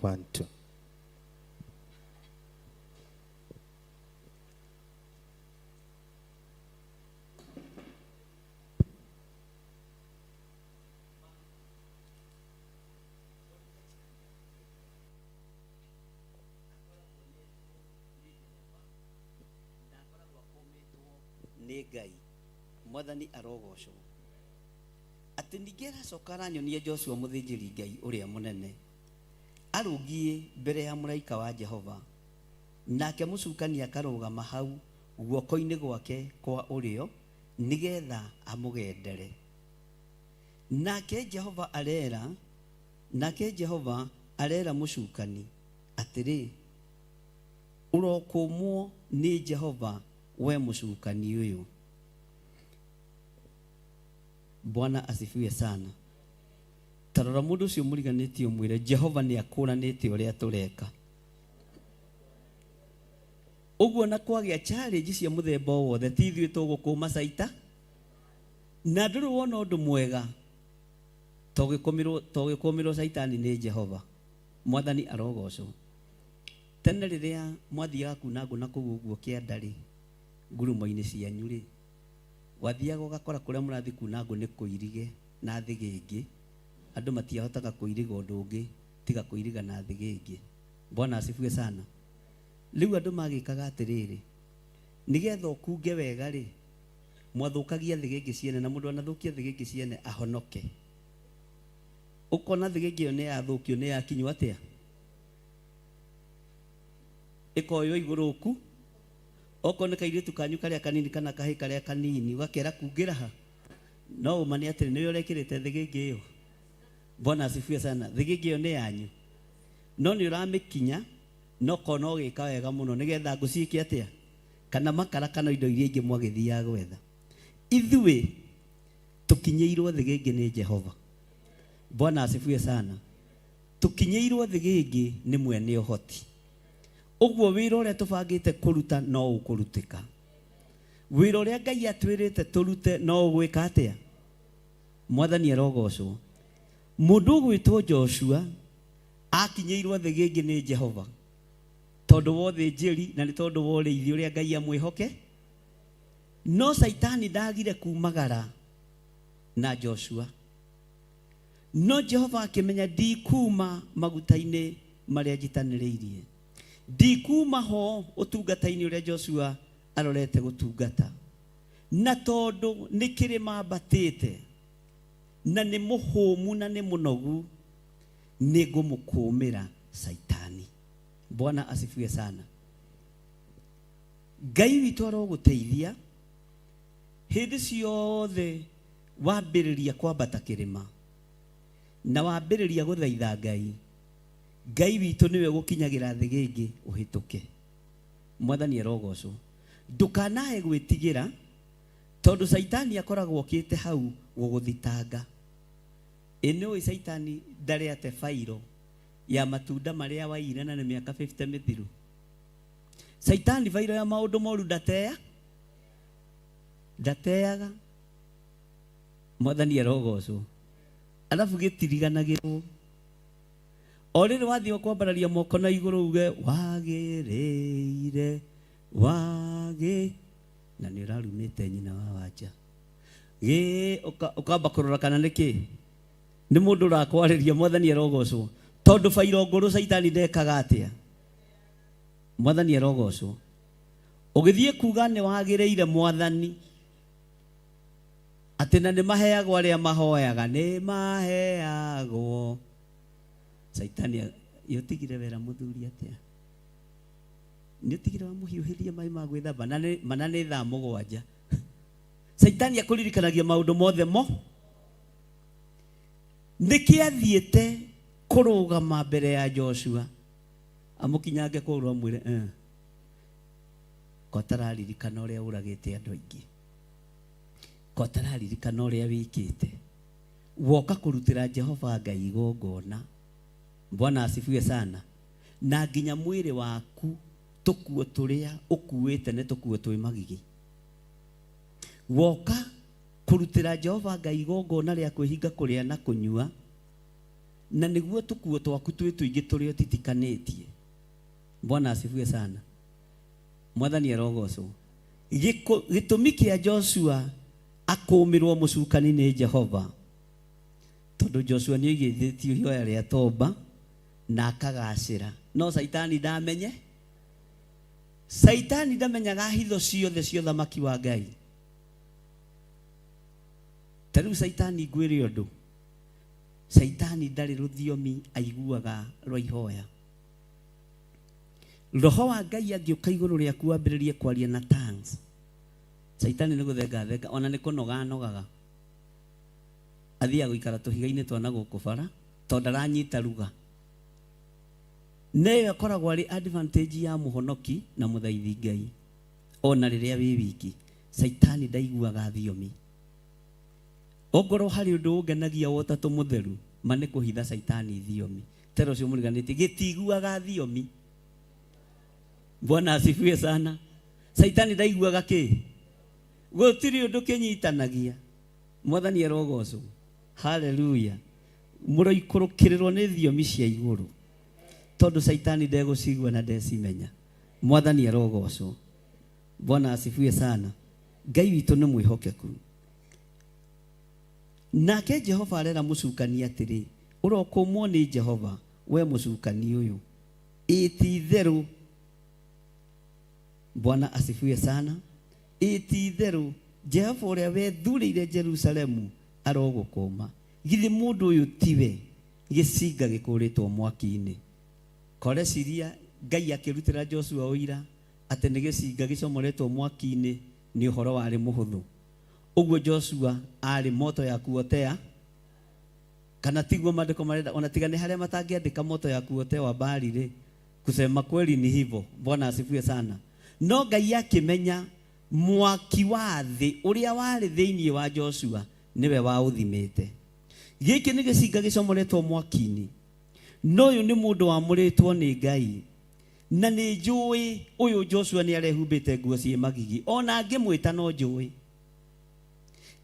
C: One, two.
B: Nĩ Ngai. Mwathani arogocwo. Atĩ ningĩ aracoka aranyonia Joshua mũthĩnjĩri Ngai ũrĩa mũnene arũngiĩ mbere ya mũraika wa Jehova, nake mũcukani akarũgama hau guoko-inĩ gwake kwa ũrĩo nĩgetha amũgendere. Nake Jehova arera, nake Jehova arera mũcukani atĩrĩ, ũrokũmwo nĩ Jehova we mũcukani ũyũ. Bwana asifiwe sana. Tarora mũndũ ũcio mũriganĩtie ũmwĩre Jehova nĩ akũranĩte ũrĩa tũreka. Ũguo na kwagĩa challenge cia mũthemba o wothe ti ithuĩ tũgũkũma caita na ndũrĩ wona ũndũ mwega togĩkũmĩrwo caitani nĩ Jehova. Mwathani arogocwo. Tene rĩrĩa mwathiaga kuna ngũ na kũu ũguo kĩanda rĩ, ngurumo-inĩ cianyu rĩ, wathiaga ũgakora kũrĩa mũrathiĩ kuna ngũ nĩ kũirige na thĩgĩngĩ. Andũ matiahotaga kũiriga ũndũ ũngĩ tiga kũiriga na thĩgĩngĩ. Bwana asifiwe sana. Rĩu andũ magĩkaga atĩrĩrĩ, nĩgetha ũkunge wega rĩ, mwathũkagia thĩgĩngĩ ciene, na mũndũ anathũkia thĩgĩngĩ ciene ahonoke. Ũkona thĩgĩngĩ ĩyo nĩ yathũkio, nĩ yakinywo atĩa? Ĩkoywo igũrũ ũku. Okorwo nĩ kairĩtu kanyu karĩa kanini kana kahĩ karĩa kanini, ũgakera kungĩra ha? No ũma nĩ atĩrĩ, nĩwe ũrekĩrĩte thĩgĩngĩ ĩyo. Bwana asifiwe sana. Thĩgĩngĩ ĩyo nĩ yanyu. No nĩ ũramĩkinya, no kona ũgĩka wega mũno nĩgetha ngũ ciĩke atĩa? Kana makara kana indo iria ingĩ mwagĩthiaga gwetha. Ithuĩ tũkinyĩirwo thĩgĩngĩ nĩ Jehova. Bwana asifiwe sana. Tũkinyĩirwo thĩgĩngĩ nĩ mwene ũhoti. Ũguo wĩra ũrĩa tũbangĩte kũruta no ũkũrutĩka. Wĩra ũrĩa Ngai atwĩrĩte tũrute no ũgwĩka atĩa? Mwathani arogocwo. Mũndũ ũgwĩtwo Joshua akinyĩirwo thĩgĩngĩ nĩ Jehova tondũ wa ũthĩnjĩri na nĩ tondũ wa ũrĩithi ũrĩa Ngai amwĩhoke. No Caitani ndagire kumagara na Joshua. No Jehova akĩmenya ndikuma maguta-inĩ marĩa njitanĩrĩirie. Ndikuma ho ũtungata-inĩ ũrĩa Joshua arorete gũtungata. Na tondũ nĩ kĩrĩma ambatĩte na nĩ mũhũmu na nĩ mũnogu, nĩ ngũmũkũmĩra Caitani. Bwana asifiwe sana. Ngai witũ arogũteithia hĩndĩ ciothe wambĩrĩria kwambata kĩrĩma na wambĩrĩria gũthaitha Ngai, Ngai witũ nĩwe ũgũkinyagĩra thĩgĩngĩ ũhĩtũke. Mwathani arogocwo. Ndũkanae gwĩtigĩra tondũ Caitani akoragwo okĩte hau gũgũthitanga. Ĩ nĩũĩ Caitani ndarĩ ate bairo Ya matunda marĩa waiyire na nĩ mĩaka 50 mĩthiru. Caitani bairo ya maũndũ moru ndatea ndateaga. Mwathani arogocwo. Alafu gĩtiriganagĩrwo o rĩrĩ wathiĩ kwambararia moko na igũrũ uge wagĩrĩire wagĩ na nĩ ũrarumĩte nyina wa wanja gĩ ũkamba kũrora kana nĩ kĩ nĩ mũndũ ũrakwarĩria. Mwathani arogocwo. Tondũ bairo ngũrũ caitani ndekaga atĩa? Mwathani arogocwo. Ũgĩthiĩ kuga nĩ wagĩrĩire mwathani atĩ na nĩ maheagwo arĩa mahoyaga nĩ maheagwo. Caitani yũtigire wĩra mũthuri atĩa? Nĩ ũtigire wamũhiũhĩria maĩ ma gwĩthamba na mana nĩ thaa 7. Caitani akũririkanagia maũndũ mothe mo. Nĩkĩ athiĩte kũrũgama mbere ya Joshua amũkinyange kũgũrũ amwĩre eh, ko atararirikana ũrĩa ũragĩte andũ aingĩ, ko atararirikana ũrĩa wĩkĩte, woka kũrutĩra Jehova Ngai igongona. Bwana asifiwe sana. Na nginya mwĩrĩ waku tũkuo tũrĩa ũkuĩte nĩ tũkuo twĩ magigi. Woka kũrutĩra Jehova Ngai igongona rĩa kwĩhinga kũrĩa na kũnyua, na nĩguo tũkuo twaku twĩ tũingĩ tũrĩa ũtitikanĩtie. Bwana asifiwe sana. Mwathani arogocwo. Gĩtũmi kĩa Joshua akũmĩrwo mũcukani nĩ Jehova, tondũ Joshua nĩ oigithĩtio ihoya rĩa tomba na akagacĩra, no caitani ndamenye. Caitani ndamenyaga hitho ciothe cia ũthamaki wa Ngai. Ta rĩu caitani ngwĩre ũndũ, caitani ndarĩ rũthiomi aiguaga rwa ihoya. Roho wa Ngai angĩũka igũrũ rĩaku wambĩrĩrie kwaria na tongues, caitani nĩ gũthenga thenga, ona nĩ kũnoga anogaga. Athiaga gũikara tũhiga-inĩ twa na gũkũ bara tondũ ndaranyita ruga. Na ĩyo ĩkoragwo arĩ advantage ya mũhonoki na mũthaithi Ngai. Ona rĩrĩa wĩ wiki, caitani ndaiguaga thiomi. Ongorwo harĩ ũndũ ũngenagia wa Ũtatũ Mũtheru, ma nĩ kũhitha caitani thiomi. Tera ũcio mũriganĩtie, gĩtiguaga thiomi. Bwana asifiwe sana. Caitani ndaiguaga kĩ? Gũtirĩ ũndũ kĩnyitanagia. Mwathani arogocwo. Haleluya. Mũroikũrũkĩrĩrwo nĩ thiomi cia igũrũ tondũ caitani ndegũcigua na ndecimenya. Mwathani arogocwo. Bwana asifiwe sana. Ngai witũ nĩ mwĩhokeku. Nake Jehova arera mũcukani atĩrĩ, ũrokũmwo nĩ Jehova, we mũcukani ũyũ. Ĩ ti itherũ. Bwana asifiwe sana. Ĩ ti itherũ Jehova ũrĩa wethurĩire Jerusalemu arogũkũma. Githĩ mũndũ ũyũ tiwe gĩcinga gĩkũrĩtwo mwaki-inĩ? Koreciria Ngai akĩrutĩra Joshua ũira atĩ nĩ gĩcinga gĩcomoretwo mwaki-inĩ nĩ ũhoro warĩ mũhũthũ. Ũguo Joshua arĩ moto ya kuotea, kana tiguo maandĩko marenda, ona tiga nĩ harĩa matangĩandĩka moto ya kuotewa mbali rĩ, kusema kweli ni hivyo. Bwana asifiwe sana. No Ngai akĩmenya mwaki wa thĩ ũrĩa warĩ thĩinĩ wa Joshua nĩwe waũthimĩte. Gĩkĩ nĩ gĩcinga gĩcomoretwo mwaki-inĩ, no ũyũ nĩ mũndũ wamũrĩtwo nĩ Ngai, na nĩ njũĩ ũyũ Joshua nĩ arehumbĩte nguo ciĩ magigi, ona ngĩmwĩta no njũĩ.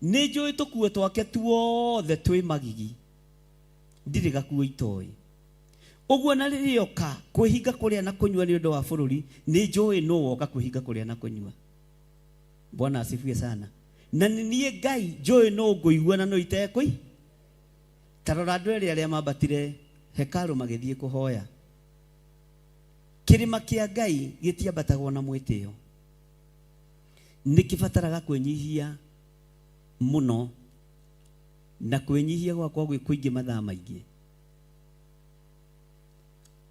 B: Nĩ njũĩ tũkuo twake tuothe twĩ magigi, ndirĩ gakuo itoĩ. Ũguo na rĩrĩa oka kwĩhinga kũrĩa na kũnyua nĩ ũndũ wa bũrũri, nĩ njũĩ nũ woka kwĩhinga kũrĩa na kũnyua. Bwana asifiwe sana. Na nĩ niĩ Ngai njũĩ nũ ngũigua na nũ itekũi. Ta rora andũ erĩ arĩa mambatire hekarũ magĩthiĩ kũhoya. Kĩrĩma kĩa Ngai gĩtiambatagwo na mwĩtĩo, nĩ kĩbataraga kwĩnyihia mũno, na kwĩnyihia gwakwa gwĩ kũingĩ mathaa maingĩ.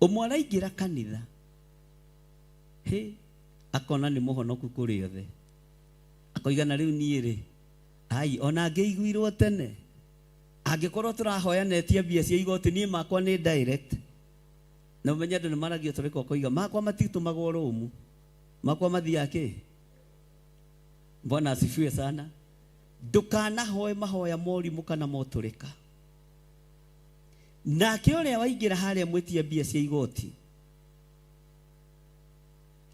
B: Ũmwe araingĩra kanitha, hĩ, akona nĩ mũhonoku kũrĩ othe, akoiga na rĩu niĩ rĩ, ai, ona ngĩiguirwo tene, angĩkorwo tũrahoya na etia mbia cia igoti, niĩ makwa nĩ direct. Na ũmenye andũ nĩ maragio tũrĩka ũkoiga makwa matitũmagwo rũmu, makwa mathiaga kĩ? Bwana asifiwe sana. Ndũkanahoe mahoya morimũ kana motũrĩka. Nake ũrĩa waingĩra harĩa mwĩtia mbia cia igoti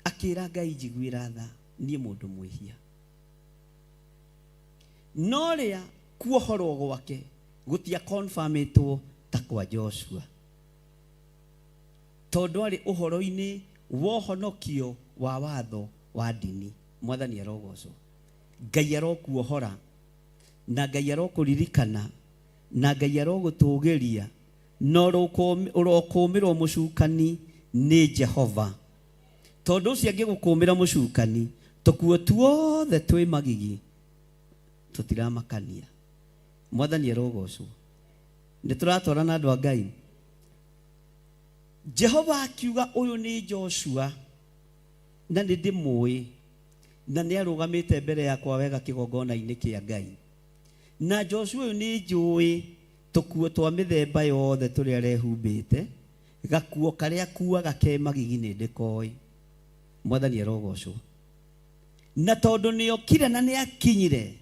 B: akĩra Ngai, njiguĩra tha, niĩ mũndũ mwĩhia. No rĩa kuohorwo gwake gũtia confirmĩtwo ta kwa Joshua, tondũ arĩ ũhoro-inĩ wa ũhonokio wa watho wa ndini. Mwathani arogocwo. Ngai arokuohora na Ngai arokũririkana na Ngai arogũtũgĩria na ũrokũmĩrwo mũcukani nĩ Jehova, tondũ ũcio angĩgũkũmĩra mũcukani, tũkuo tuothe twĩ magigi tũtiramakania. Mwathani arogocwo. Nĩ tũratwarana andũ a Ngai. Jehova akiuga ũyũ nĩ Joshua na nĩ ndĩmũĩ na nĩ arũgamĩte mbere yakwa wega kĩgongona-inĩ kĩa Ngai. Na Joshua ũyũ nĩ njũĩ tũkuo twa mĩthemba yothe tũrĩa arehumbĩte, gakuo karĩa akuaga ke magigi nĩ ndĩkoĩ. Mwathani arogocwo. Na tondũ nĩ okire na nĩ akinyire,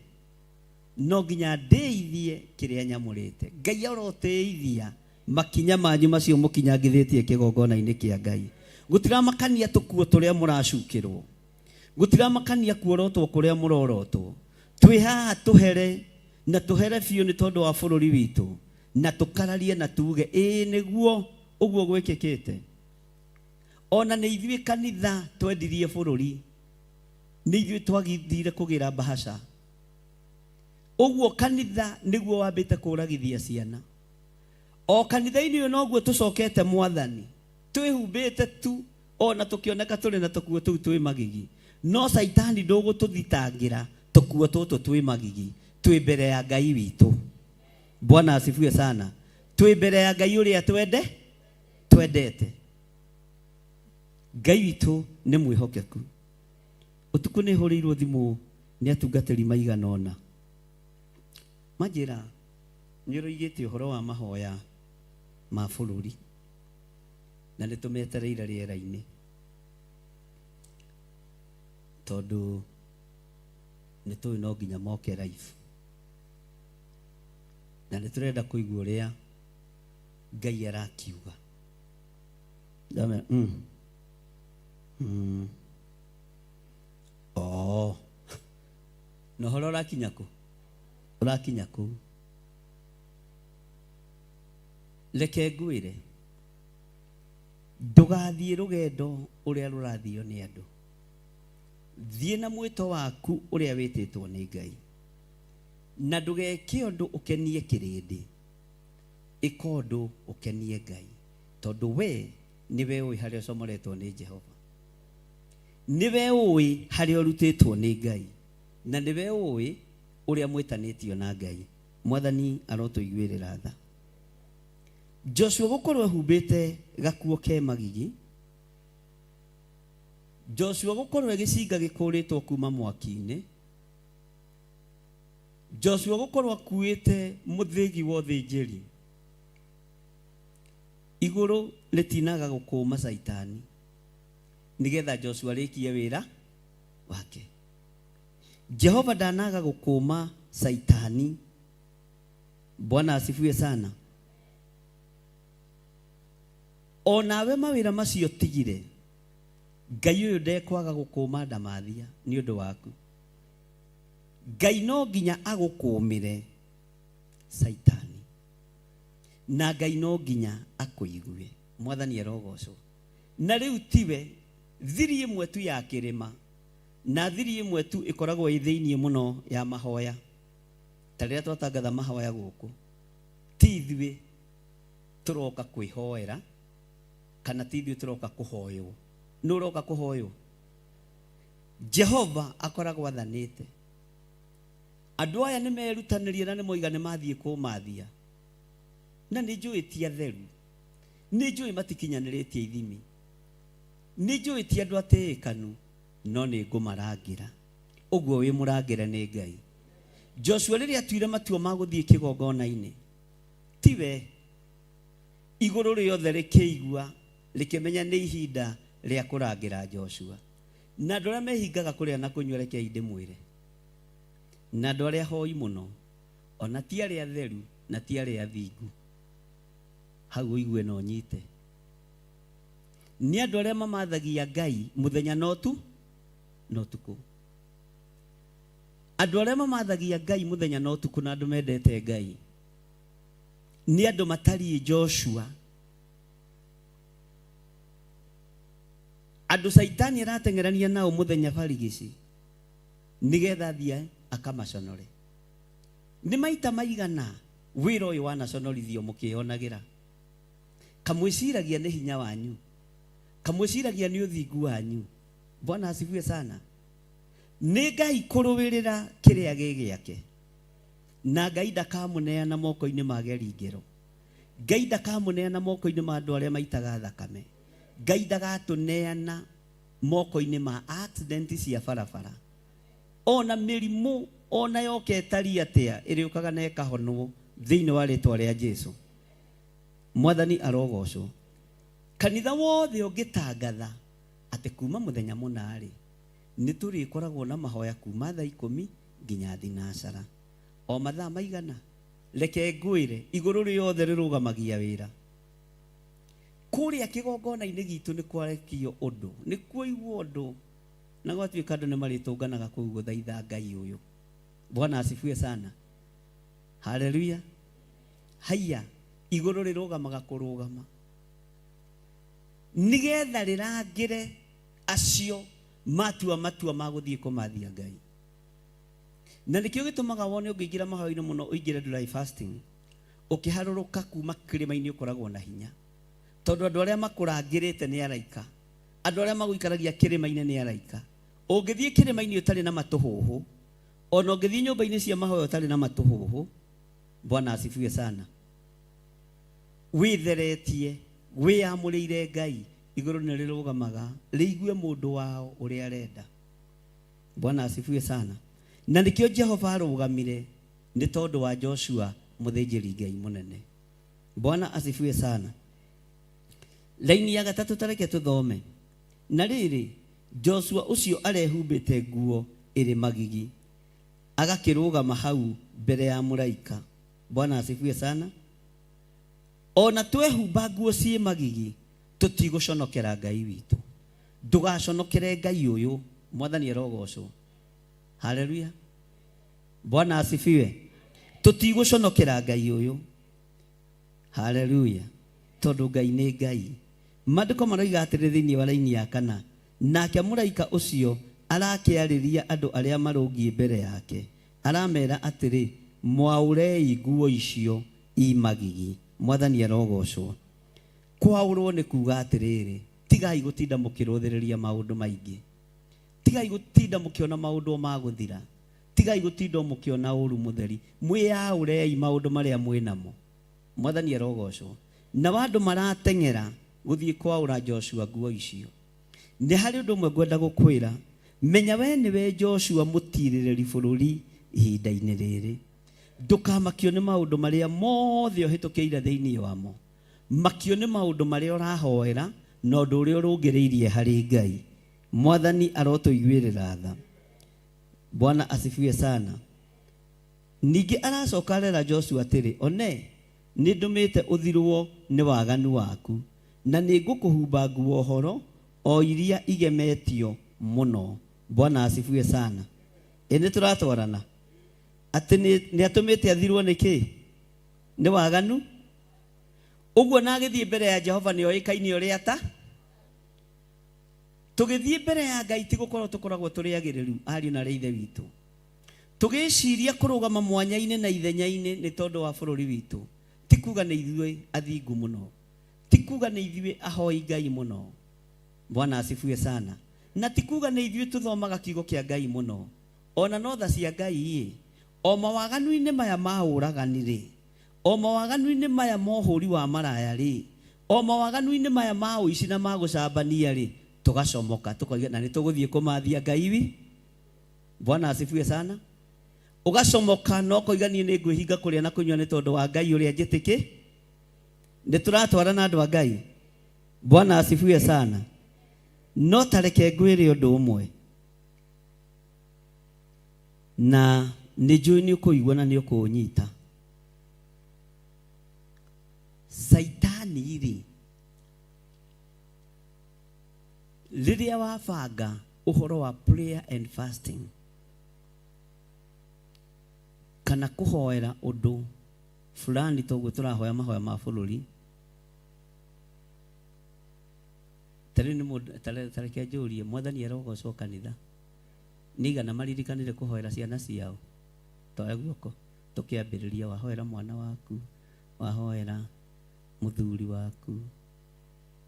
B: no nginya ndĩithie kĩrĩa nyamũrĩte. Ngai arotĩithia makinya manyu macio mũkinyangithĩtie kĩgongona-inĩ kĩa Ngai. Gũtiramakania tũkuo tũrĩa mũracukĩrwo, gũtiramakania kuorotwo kũrĩa mũrorotwo. Twĩ haha tũhere na tũhere biũ nĩ tondũ wa bũrũri witũ, na tũkararie na tuge ĩĩ nĩguo ũguo gwĩkĩkĩte. Ona nĩ ithuĩ kanitha twendirie bũrũri, nĩ ithuĩ twagithire kũgĩra mbahaca. Ũguo kanitha nĩguo wambĩte kũragithia ciana. O kanitha-inĩ ũyũ noguo tũcokete Mwathani, twĩhumbĩte tu ona tũkĩoneka tũrĩ na tũkuo tũu twĩ magigi. No Caitani ndũgũtũthitangĩra tũkuo tũtũ twĩ magigi, twĩ mbere ya Ngai witũ. Bwana asifiwe sana. Twĩ mbere ya Ngai ũrĩa twende twendete. Ngai witũ nĩ mwĩhokeku. Ũtukũ nĩ hũrĩirwo thimũ nĩ atungatĩri maigana ũna, manjĩra nĩ ũroigĩte ũhoro wa mahoya ma bũrũri na nĩ tũmetereire rĩera-inĩ, tondũ nĩ tũĩ no nginya moke live, na nĩ tũrenda kũigua ũrĩa Ngai arakiuga. Ndamera, Oh. Na ũhoro ũrakinya kũ? Ũrakinya kũu. Reke ngwĩre, ndũgathiĩ rũgendo ũrĩa rũrathio nĩ andũ. Thiĩ na mwĩto waku ũrĩa wĩtĩtwo nĩ Ngai, na ndũgeke ũndũ ũkenie kĩrĩndĩ. Ĩka ũndũ ũkenie Ngai, tondũ we nĩwe ũĩ harĩa ũcomoretwo nĩ Jehova, nĩwe ũĩ harĩa ũrutĩtwo nĩ Ngai, na nĩwe ũĩ ũrĩa mwĩtanĩtio na Ngai. Mwathani arotũiguĩrĩra tha. Joshua gũkorwo ehumbĩte gakuo ke magigi, Joshua gũkorwo gĩcinga gĩkũrĩtwo kuma mwaki-inĩ, Joshua gũkorwo akuĩte mũthĩgi wa ũthĩnjĩri, igũrũ rĩtinaga gũkũma Caitani nĩgetha Joshua arĩkie wĩra wake. Jehova ndanaga gũkũma Caitani. Bwana asifiwe sana. Onawe mawĩra macio tigire, Ngai ũyũ ndekwaga gũkũma ndamathia nĩ ũndũ waku. Ngai no nginya agũkũmĩre Caitani, na Ngai no nginya akũigue. Mwathani arogocwo. Na rĩu tiwe thiri ĩmwe tu ya kĩrĩma, na thiri ĩmwe tu ĩkoragwo ĩ thĩinĩ mũno ya mahoya. Ta rĩrĩa twatangatha mahoya gũkũ, ti ithuĩ tũroka kwĩhoera kana ti ithuĩ tũroka kũhoywo. Nũ ũroka kũhoywo? Jehova akoragwo athanĩte. Andũ aya nĩ merutanĩria na nĩ moiga nĩ mathiĩ kũmathia, na nĩ njũĩ ti atheru, nĩ njũĩ matikinyanĩrĩtie ithimi, nĩ njũĩ ti andũ atĩĩkanu, no nĩ ngũmarangĩra. Ũguo wĩ mũrangĩre nĩ Ngai. Joshua rĩrĩa atuire matua ma gũthiĩ kĩgongona-inĩ, tiwe igũrũ rĩothe rĩkĩigua rĩkĩmenya nĩ ihinda rĩa kũrangĩra Joshua. Na andũ arĩa mehingaga kũrĩa na kũnyua, rekei ndĩmwĩre, na andũ arĩa hoi mũno, ona ti arĩa atheru na ti arĩa athingu. Hau ũigue na ũnyite. Nĩ andũ arĩa mamathagia Ngai mũthenya na ũtu na ũtukũ. Andũ arĩa mamathagia Ngai mũthenya na ũtukũ na andũ mendete Ngai nĩ andũ matariĩ Joshua. Andũ Caitani arateng'erania nao mũthenya barigici nĩgetha athiĩ akamaconore. Nĩ maita maigana wĩra ũyũ wanaconorithio mũkĩyonagĩra? Kamwĩciragia nĩ hinya wanyu, kamwĩciragia nĩ ũthingu wanyu. Bwana asifiwe sana. Nĩ Ngai kũrũĩrĩra kĩrĩa gĩ gĩake, na Ngai ndakamũneana moko-inĩ ma geringero. Ngai ndakamũneana moko-inĩ ma andũ arĩa maitaga thakame. Ngai ndagatũneana moko-inĩ ma accident cia barabara. Ona mĩrimũ ona yoka ĩtariĩ atĩa ĩrĩũkaga na ĩkahonwo thĩinĩ wa rĩtwa rĩa Jesu. Mwathani arogocwo. Kanitha wothe ũngĩtangatha atĩ kuma mũthenya mũna-rĩ, nĩ tũrĩkoragwo na mahoya kuma thaa ikũmi nginya thinacara, o mathaa maigana? Reke ngwĩre, igũrũ rĩothe rĩrũgamagia wĩra. Kũrĩa kĩgongona-inĩ gitũ nĩ kwarekio ũndũ, nĩ kuoigwo ũndũ, na gwatuĩka andũ nĩ marĩtũnganaga kũu gũthaitha Ngai ũyũ. Bwana asifiwe sana. Haleluya. Haiya, igũrũ rĩrũgamaga kũrũgama nĩgetha rĩrangĩre acio matua matua ma gũthiĩ kũmathia Ngai. Na nĩkĩo gĩtũmaga wone ũngĩingĩra mahoya-inĩ mũno, ũingĩre dry fasting, ũkĩharũrũka kuma kĩrĩma-inĩ ũkoragwo na hinya, tondũ andũ arĩa makũrangĩrĩte nĩ araika, andũ arĩa magũikaragia kĩrĩma-inĩ nĩ araika. Ũngĩthiĩ kĩrĩma-inĩ ũtarĩ na matũhũhũ, ona ũngĩthiĩ nyũmba-inĩ cia mahoya ũtarĩ na matũhũhũ, Bwana asifiwe sana, wĩtheretie, wĩyamũrĩire Ngai, igũrũ nĩ rĩrũgamaga rĩigue mũndũ wao ũrĩa arenda. Bwana asifiwe sana. Na nĩkĩo Jehova arũgamire nĩ tondũ wa Joshua mũthĩnjĩri Ngai mũnene. Bwana asifiwe sana. Laini ya gatatũ tareke tũthome. Na rĩrĩ, Joshua ũcio arehumbĩte nguo ĩrĩ magigi, agakĩrũgama hau mbere ya mũraika. Bwana asifiwe sana. Ona twehumba nguo ciĩ magigi, tũtigũconokera Ngai witũ. Ndũgaconokere Ngai ũyũ. Mwathani arogocwo. Haleluya. Bwana asifiwe. Tũtigũconokera Ngai ũyũ. Haleluya. Tondũ Ngai nĩ Ngai. Maandĩko maroiga atĩrĩ thĩinĩ wa raini ya kana, nake mũraika ũcio arakĩarĩria andũ arĩa marũngiĩ mbere yake, aramera atĩrĩ, mwaũrei nguo icio i magigi. Mwathani arogocwo. Kwaũrwo nĩ kuga atĩrĩrĩ, tigai gũtinda mũkĩrũthĩrĩria maũndũ maingĩ, tigai gũtinda mũkĩona maũndũ ma gũthira, tigai gũtinda mũkĩona ũru mũtheri, mwĩyaũrei maũndũ marĩa mwĩ namo. Mwathani arogocwo. Na andũ marateng'era gũthiĩ kwaũra Joshua nguo icio. Nĩ harĩ ũndũ ũmwe ngwenda gũkwĩra, menya we nĩwe Joshua mũtirĩrĩri bũrũri ihinda-inĩ rĩrĩ. Ndũkamakio nĩ maũndũ marĩa mothe ũhĩtũkĩire thĩinĩ wamo. Makio nĩ maũndũ marĩa ũrahoera na ũndũ ũrĩa ũrũngĩrĩirie harĩ Ngai. Mwathani arotũiguĩrĩra tha. Bwana asifiwe sana. Ningĩ aracoka arera Joshua atĩrĩ, one, nĩ ndũmĩte ũthirwo nĩ waganu waku, na nĩ ngũkũhumba nguo horo o iria igemetio mũno. Bwana asifiwe sana. Ĩ nĩ tũratwarana atĩ nĩ atũmĩte athirwo nĩ kĩ? Nĩ waganu. Ũguo na agĩthiĩ mbere ya Jehova nĩ oĩkaine ũrĩa ta tũgĩthiĩ mbere ya Ngai ti gũkorwo tũkoragwo tũrĩ agĩrĩru ariũ na arĩ ithe witũ. Tũgĩciria kũrũgama mwanya-inĩ na ithenya-inĩ nĩ tondũ wa bũrũri witũ, ti kuga nĩ ithuĩ athingu mũno, ti kuga nĩ ithuĩ ahoi Ngai mũno. Bwana asifiwe sana. Na ti kuga nĩ ithuĩ tũthomaga kiugo kĩa Ngai mũno. Ona no tha cia Ngai ĩ, o mawaganu-inĩ maya ma ũragani rĩ, o mawaganu-inĩ maya ma ũhũri wa maraya rĩ, o mawaganu-inĩ maya ma ũici na ma gũcambania rĩ, tũgacomoka tũkoiga na nĩ tũgũthiĩ kũmathia Ngai wi. Bwana asifiwe sana. Ũgacomoka na ũkoiga niĩ nĩ ngwĩhinga kũrĩa na kũnyua nĩ tondũ wa Ngai ũrĩa njĩtĩkĩ. Nĩ tũratwarana andũ a Ngai. Bwana asifiwe sana. No tareke ngwĩre ũndũ ũmwe, na nĩ njũĩ nĩ ũkũigua na nĩ ũkũũnyita. Caitani Saitani rĩ, rĩrĩa wabanga ũhoro wa prayer and fasting kana kũhoera ũndũ fulani, toguo tũrahoya mahoya ma bũrũri, tarĩu nĩ mũndũ tareke njũrie, Mwathani arogocwo, kanitha nĩ igana maririkanire kũhoera ciana ciao? Toya guoko tũkĩambĩrĩria. Wahoera mwana waku, wahoera mũthuri waku?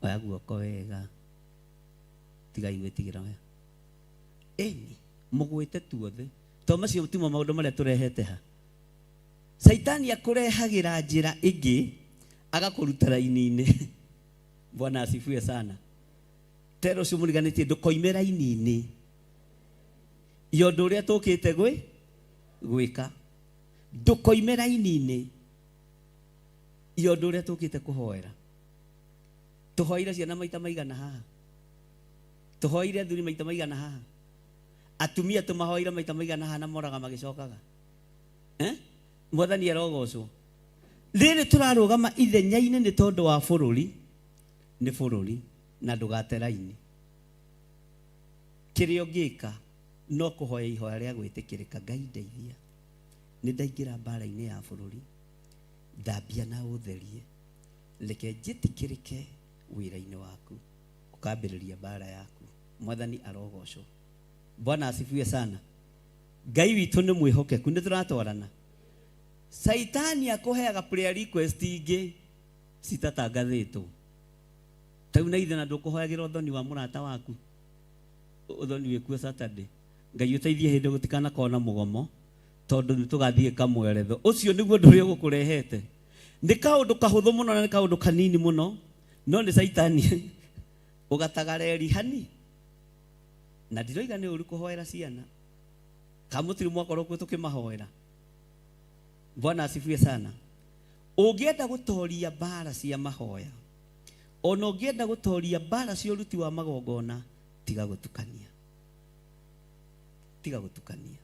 B: Oya guoko wega, tigai gwĩtigĩra. Oya ĩni mũgwĩte tuothe, to macio timo maũndũ marĩa tũrehete ha. Caitani akũrehagĩra njĩra ĩngĩ agakũruta raini-inĩ. Bwana asifiwe sana. Tero ũcio mũriganĩtie, ndũkoime raini-inĩ ya ũndũ ũrĩa tũkĩte gwĩka. Ndũkoime raini-inĩ ya ũndũ ũrĩa tũkĩte kũhoera. Tũhoire ciana maita maigana haha? Tũhoire athuri maita maigana haha? Atumia tũmahoire maita maigana haha na moraga magĩcokaga, eh? Mwathani arogocwo. Rĩrĩ tũrarũgama ithenya-inĩ nĩ tondũ wa bũrũri, nĩ bũrũri, na ndũgate raini. Kĩrĩa ũngĩka no kũhoya ihoya rĩa gwĩtĩkĩrĩka: Ngai ndeithia, nĩ ndaingĩra mbara-inĩ ya bũrũri, thambia na ũtherie, reke njĩtĩkĩrĩke wĩra-inĩ waku. Ũkambĩrĩria mbara yaku. Mwathani arogocwo. Bwana asifiwe sana. Ngai witũ nĩ mwĩhokeku. Nĩ tũratwarana. Saitani akũheaga prayer request ingĩ citatangathĩtwo. Ta rĩu na ithe na ndũkũhoyagĩra ũthoni wa mũrata waku, ũthoni wĩkuo Saturday. Ngai ũteithie hĩndĩ gũtikanakorwo na mũgomo, tondũ nĩ tũgathiĩ kamweretho. Ũcio nĩguo ũndũ ũrĩa ũgũkũrehete. Nĩ kaũndũ kahũthũ mũno na nĩ kaũndũ kanini mũno, no nĩ Saitani ũgataga erihani. Na ndiroiga nĩ ũru kũhoera ciana, ka mũtirĩ mwakorwo kuo tũkĩmahoera. Bwana asifiwe sana. Ũngĩenda gũtoria mbara cia mahoya, ona ũngĩenda gũtoria mbara cia ũruti wa magongona, tiga gũtukania, tiga gũtukania.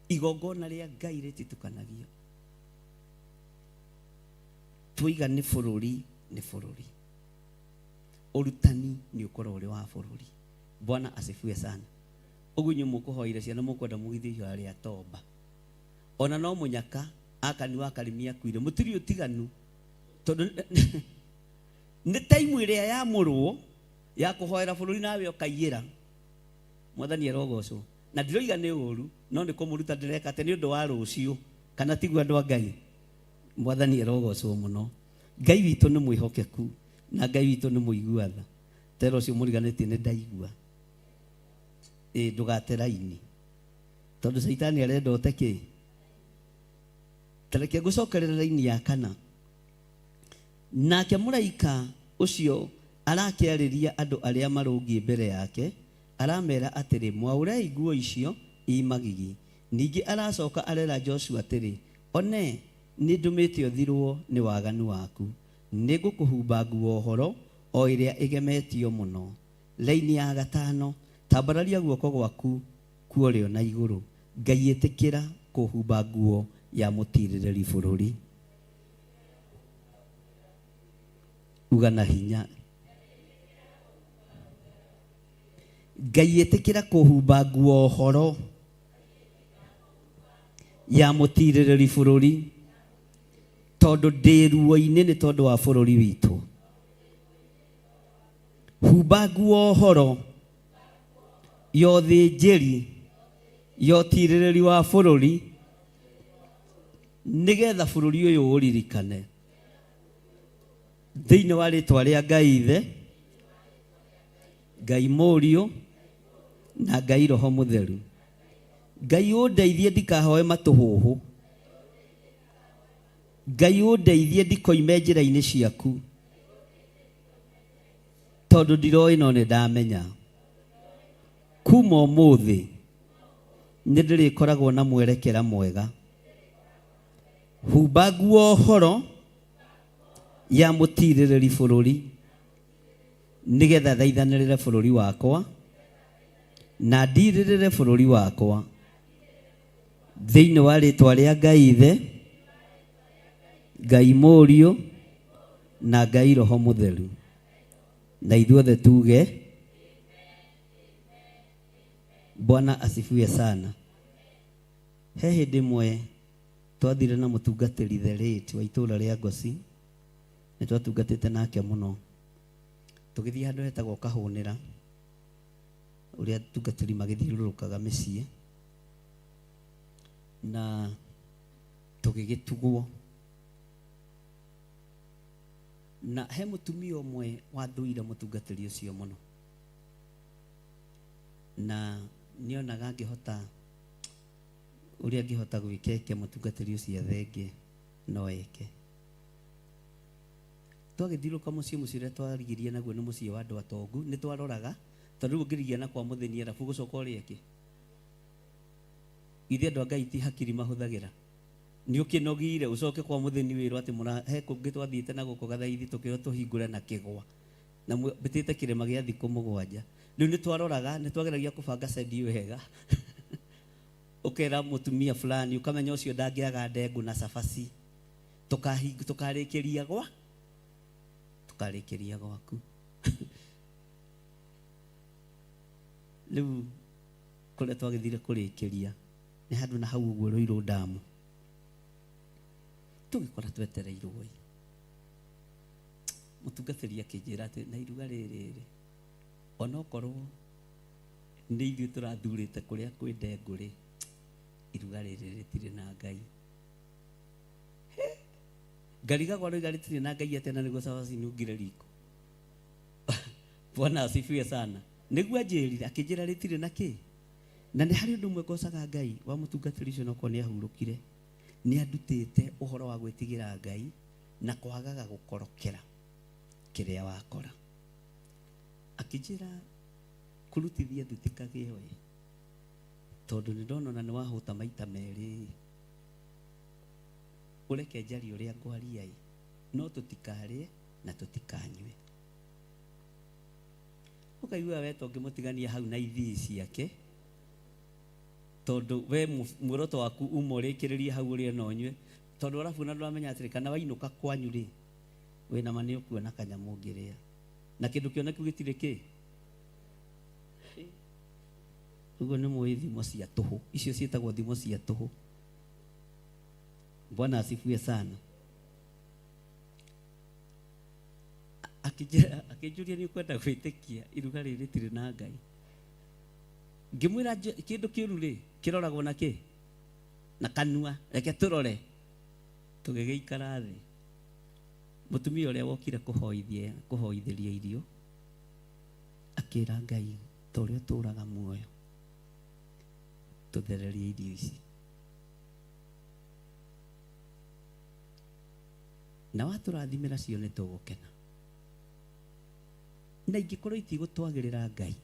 B: Igongona rĩa Ngai rĩtitukanagio. Twiga nĩ bũrũri, nĩ bũrũri. Ũrutani nĩ ũkorwo ũrĩ wa bũrũri. Bwana asifiwe sana. Ũguo inyuĩ mũkũhoire ciana, mũkwenda mũgithie ihoya rĩa tomba, ona no mũnyaka Akani wa Karimi akuire, mũtirĩ ũtiganu, tondũ nĩ taimu ĩrĩa yamũrwo ya kũhoera bũrũri, nawe ũkaiyĩra. Mwathani arogocwo. Na ndiroiga nĩ ũru, no nĩ kũmũruta ndĩreka atĩ nĩ ũndũ wa rũciũ, kana tiguo, andũ a Ngai? Mwathani arogocwo mũno. Ngai witũ nĩ mwĩhokeku na Ngai witũ nĩ mũigua tha. Tera ũcio mũriganĩtie, nĩ ndaigua. Ĩ ndũgate raini, tondũ caitani arenda ũte kĩ. Tareke ngũcokerera raini ya kana. Nake mũraika ũcio arakĩarĩria andũ arĩa marũngiĩ mbere yake, aramera atĩrĩ, "Mwaũrei nguo icio i magigi." Ningĩ aracoka arera Joshua atĩrĩ, "One, nĩ ndũmĩte ũthirwo nĩ waganu waku, nĩ ngũkũhumba nguo horo o ĩrĩa ĩgemetio mũno." Raini ya gatano, tambararia guoko gwaku kuorĩo na igũrũ. Ngai ĩtĩkĩra kũhumba nguo ya mũtirĩrĩri bũrũri. Uga na hinya, Ngai ĩtĩkĩra kũhumba nguo horo ya mũtirĩrĩri bũrũri, tondũ ndĩ ruo-inĩ nĩ tondũ wa bũrũri witũ. Humba nguo horo ya ũthĩnjĩri, ya ũtirĩrĩri wa bũrũri, nĩgetha bũrũri ũyũ ũririkane. Thĩinĩ wa rĩtwa rĩa Ngai Ithe, Ngai Mũriũ na Ngai Roho Mũtheru, Ngai ũndeithie ndikahoe matũhũhũ. Ngai ũndeithie ndikoime njĩra-inĩ ciaku, tondũ ndiroĩ no nĩ ndamenya kuma ũmũthĩ nĩ ndĩrĩkoragwo na mwerekera mwega. Humba nguo horo ya mũtirĩrĩri bũrũri, nĩgetha thaithanĩrĩre bũrũri wakwa na ndirĩrĩre bũrũri wakwa. Thĩinĩ wa rĩtwa rĩa Ngai Ithe, Ngai Mũriũ Na Ngai Roho Mũtheru. Na ithuothe tuge Bwana asifiwe sana. He hĩndĩ ĩmwe twathire na mũtungatĩri the late wa itũũra rĩa Ngoci, nĩ twatungatĩte nake mũno. Tũgĩthiĩ handũ hetagwo Kahũnĩra, ũrĩa atungatĩri magĩthiũrũrũkaga mĩciĩ, na tũgĩgĩtugwo. Na he mũtumia ũmwe wathũire mũtungatĩri ũcio mũno, na nĩonaga angĩhota ũrĩa angĩhota gwĩka eke mũtungatĩri ũcio athenge no eke. Twagĩthiũrũrũka mũciĩ, mũciĩ ũrĩa twarigirie naguo nĩ mũciĩ wa andũ atongu, nĩ twaroraga tondũ rĩu ũngĩrigia na kwa mũthĩni arabu gũcoka ũrĩe kĩ? Ithuĩ andũ a Ngai ti hakiri mahũthagĩra. Nĩ ũkĩnogire ũcoke kwa mũthĩni wĩrwo atĩ mũra he kũngĩ twathiĩte na gũkũ gathaithi tũkĩrwo tũhingũre na kĩgwa na mbĩtĩte kĩrĩma gĩa thikũ mũgwanja. Rĩu nĩ twaroraga, nĩ twageragia kũbanga sendi wega. Ũkera mũtumia fulani ũkamenya ũcio ndangĩaga ndengũ na cabaci, tũkarĩkĩria gwa tũkarĩkĩria gwaku. Rĩu kũrĩa twagĩthire kũrĩkĩria nĩ handũ na hau ũguo Rũirũ ndamu, tũgĩkora twetereirwo ĩ. Mũtungatĩri akĩnjĩra atĩ na iruga rĩrĩ rĩ, onokorwo nĩ ithuĩ tũrathurĩte kũrĩa kwĩ ndengũ rĩ, iruga rĩrĩ rĩtirĩ na Ngai. Ngarigagwo rĩuga rĩtirĩ na Ngai atĩa na nĩguo cabaci nungire riko. Bwana asifiwe sana. Nĩguo anjĩrire, akĩnjĩra rĩtirĩ na kĩ. Na nĩ harĩ ũndũ ũmwe ngocaga Ngai wa mũtungatĩri ũcio nokorwo nĩ ahurũkire, nĩ andutĩte ũhoro wa gwĩtigĩra Ngai na kwagaga gũkorokera kĩrĩa wakora. Akĩnjĩra kũrutithia thuti kagĩo ĩ, tondũ nĩ ndona ona nĩ wahũta maita merĩ, ũreke njarie ũrĩa ngwaria ĩ, no tũtikarĩe na tũtikanyue. Ũkaigua we to ũngĩmũtigania hau na ithii ciake, tondũ we muoroto waku uma ũrĩkĩrĩrie hau ũrĩe na ũnyue, tondũ arabu na ndũramenya atĩrĩ kana wainũka kwanyu rĩ, wĩna ma nĩ ũkuona kanyamũ ũngĩrĩa, na kĩndũ kĩoneku gĩtirĩ kĩ. Ũguo nĩ mũĩ thimo cia tũhũ, icio ciĩtagwo thimo cia tũhũ. Bwana asifiwe sana. Akĩnjũria nĩ ũkwenda gwĩtĩkia iruga rĩrĩ rĩtirĩ na Ngai. Ngĩmwĩra kĩndũ kĩũru rĩ kĩroragwo na kĩ? Na kanua. Reke tũrore. Tũgĩgĩikara thĩ. Mũtumia ũrĩa wokire kũhoithĩria irio akĩra Ngai ta ũrĩa ũtũũraga muoyo tũthererie irio ici. Na watũrathimĩra cio nĩ tũgũkena. Na ingĩkorwo itigũtwagĩrĩra Ngai,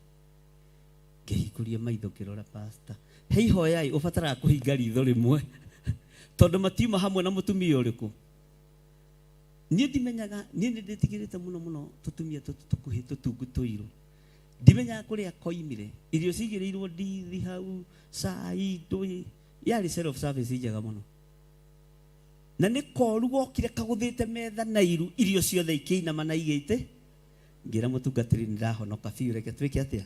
B: ngĩhingũria maitho ngĩrora pastor. He ihoya ĩ ũbataraga kũhinga ritho rĩmwe tondũ matiuma hamwe na mũtumia ũrĩkũ. Niĩ ndimenyaga, niĩ nĩ ndĩtigĩrĩte mũno mũno tũtumia tũtũ tũkuhĩ tũtungu tũirũ. Ndimenyaga kũrĩa koimire. Irio cigĩrĩirwo ndithi hau, cai, ndũĩ. Yarĩ self service njega mũno. Na nĩ koru gokire kagũthĩte metha na iru, irio ciothe ikĩinama na igĩite. Ngĩra mũtungatĩri nĩ ndahonoka biũ, reke twĩke atĩa?